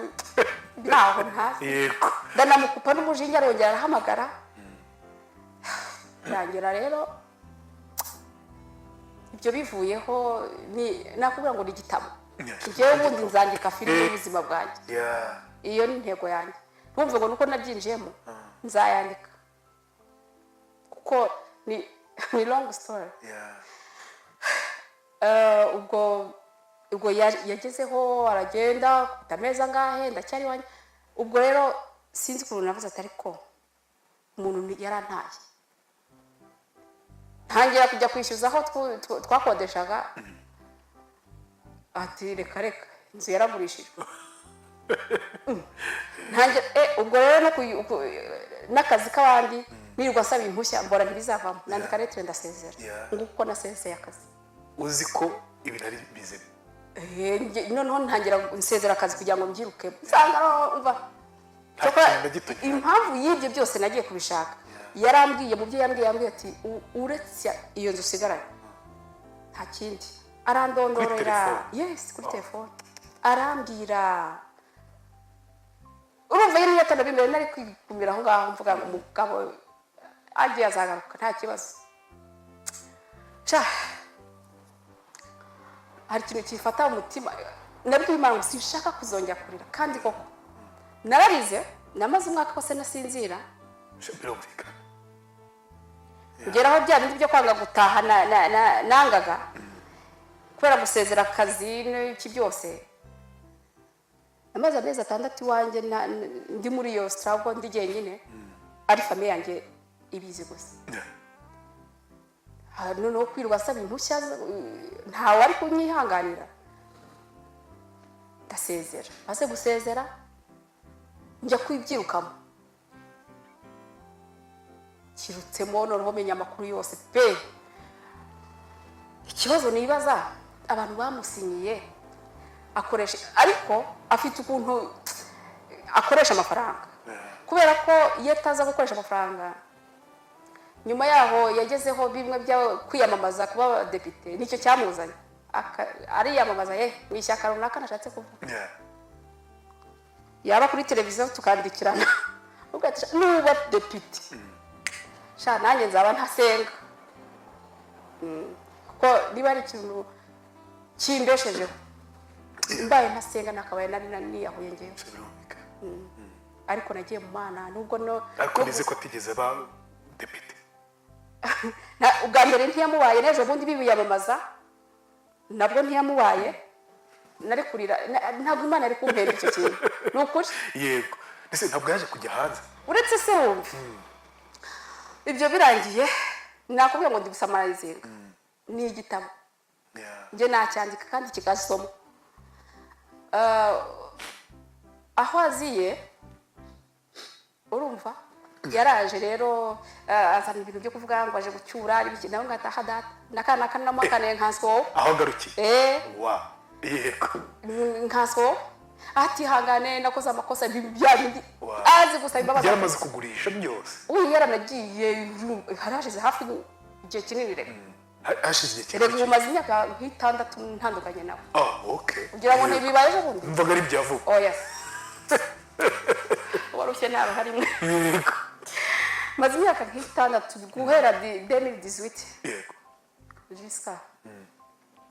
biri aho ntazi. Ndanamukupa n'umujinya, arongera arahamagara, birangira rero ibyo bivuyeho. Ni nakubwira ngo ni igitabo. Njyewe ubundi nzandika filime y'ubuzima bwanjye. Iyo ni intego yanjye. Ntumve ngo nuko nabyinjiyemo, nzayandika kuko ni long story. Ubwo yagezeho aragenda akubita ameza angahe, ndacyari iwanjye. Ubwo rero sinzi ukuntu navuze ati ariko umuntu yarantaye, ntangira kujya kwishyuza aho twakodeshaga, ati: "Reka reka, inzu yaragurishijwe." Ntangira ubwo rero no n'akazi k'abandi nirirwa nsaba impushya, mbora ntibizavamo, nandika lettre, ndasezera. Nguko uko nasezeye akazi. Uzi ko ibintu ari bizima. Noneho ntangira nsezera akazi kugira ngo mbyiruke, nsanga umva Nta kintu na gito gihari. Impamvu y'ibyo byose nagiye kubishaka, yarambwiye, mu byo yambwiye, yambwiye ati: "Uretse iyo nzu usigaranye nta kindi." Arandondorera. Kuri telefone? Yes, kuri telefone arambwira. Urumva yari yatanabimere, nari kwigumira aho ngaho mvuga ngo umugabo agiye azagaruka, nta kibazo. Ca hari ikintu kifata umutima. Nabwiye Imana ngo sinshaka kuzongera kurira, kandi koko nararize. Namaze umwaka wose nasinzira. Birumvikana. Ngeraho bya bindi byo kwanga gutaha nangaga kubera gusezera akazi n'iki byose. Namaze amezi 6 iwanjye ndi muri iyo struggle, ndi jyenyine, ari famille yanjye ibizi gusa. Noneho kwirirwa asaba impushya, ntawe ari kunyihanganira. Ndasezera. Maze gusezera njya kwibyirukamo, kirutsemo. Noneho menya amakuru yose pe. Ikibazo nibaza, abantu bamusinyiye akoresha, ariko afite ukuntu akoresha amafaranga, kubera ko iyo ataza gukoresha amafaranga, nyuma yaho yagezeho bimwe byo kwiyamamaza kuba abadepite, nicyo cyamuzanye. Ariyamamaza ye mu ishyaka runaka nashatse kuvuga. Yaba kuri televiziyo tukandikirana. Ubwo ati, "Nuba depite sha, nanjye nzaba ntasenga." Kuko niba ari ikintu kimbeshejeho, mbaye ntasenga nakabaye nari niyahuye ngewe. Birumvikana. Ariko nagiye mu Mana nubwo no Ariko nize ko atigeze aba depite. Ubwa mbere ntiyamubaye, n'ejo bundi bibiyamamaza nabwo ntiyamubaye. Nari kurira. Ntabwo Imana yari kumpera icyo kintu, ni ukuri. Yego, ndetse ntabwo yaje kujya hanze. Uretse se wumva ibyo birangiye, nakubwira ngo ndi gusummarizinga, ni igitabo. Njye nacyandika kandi kigasoma. Aho aziye, urumva yaraje rero, azana ibintu byo kuvuga ngo aje gucyura ari biki, nawe ngataha data n'akana kanamukaniye nkanswe wowe. Aho agarukiye? Eh. Wa, yego. Nkanswe wowe, atihangane, nakoze amakosa, bya bindi. Azi gusaba imbabazi. Yaramaze kugurisha byose. Uyu yaranagiye, hari hashize hafi igihe kinini reka. Hashize igihe Reka, kinini. ubu maze imyaka nk'itandatu ntandukanye nawe. Ah, okay. Kugira ngo ntibibaye ejo bundi. Numvaga ari ibya vuba. Oya, warushye ntawe harimwe. Maze imyaka nk'itandatu guhera 2018 jusqu'à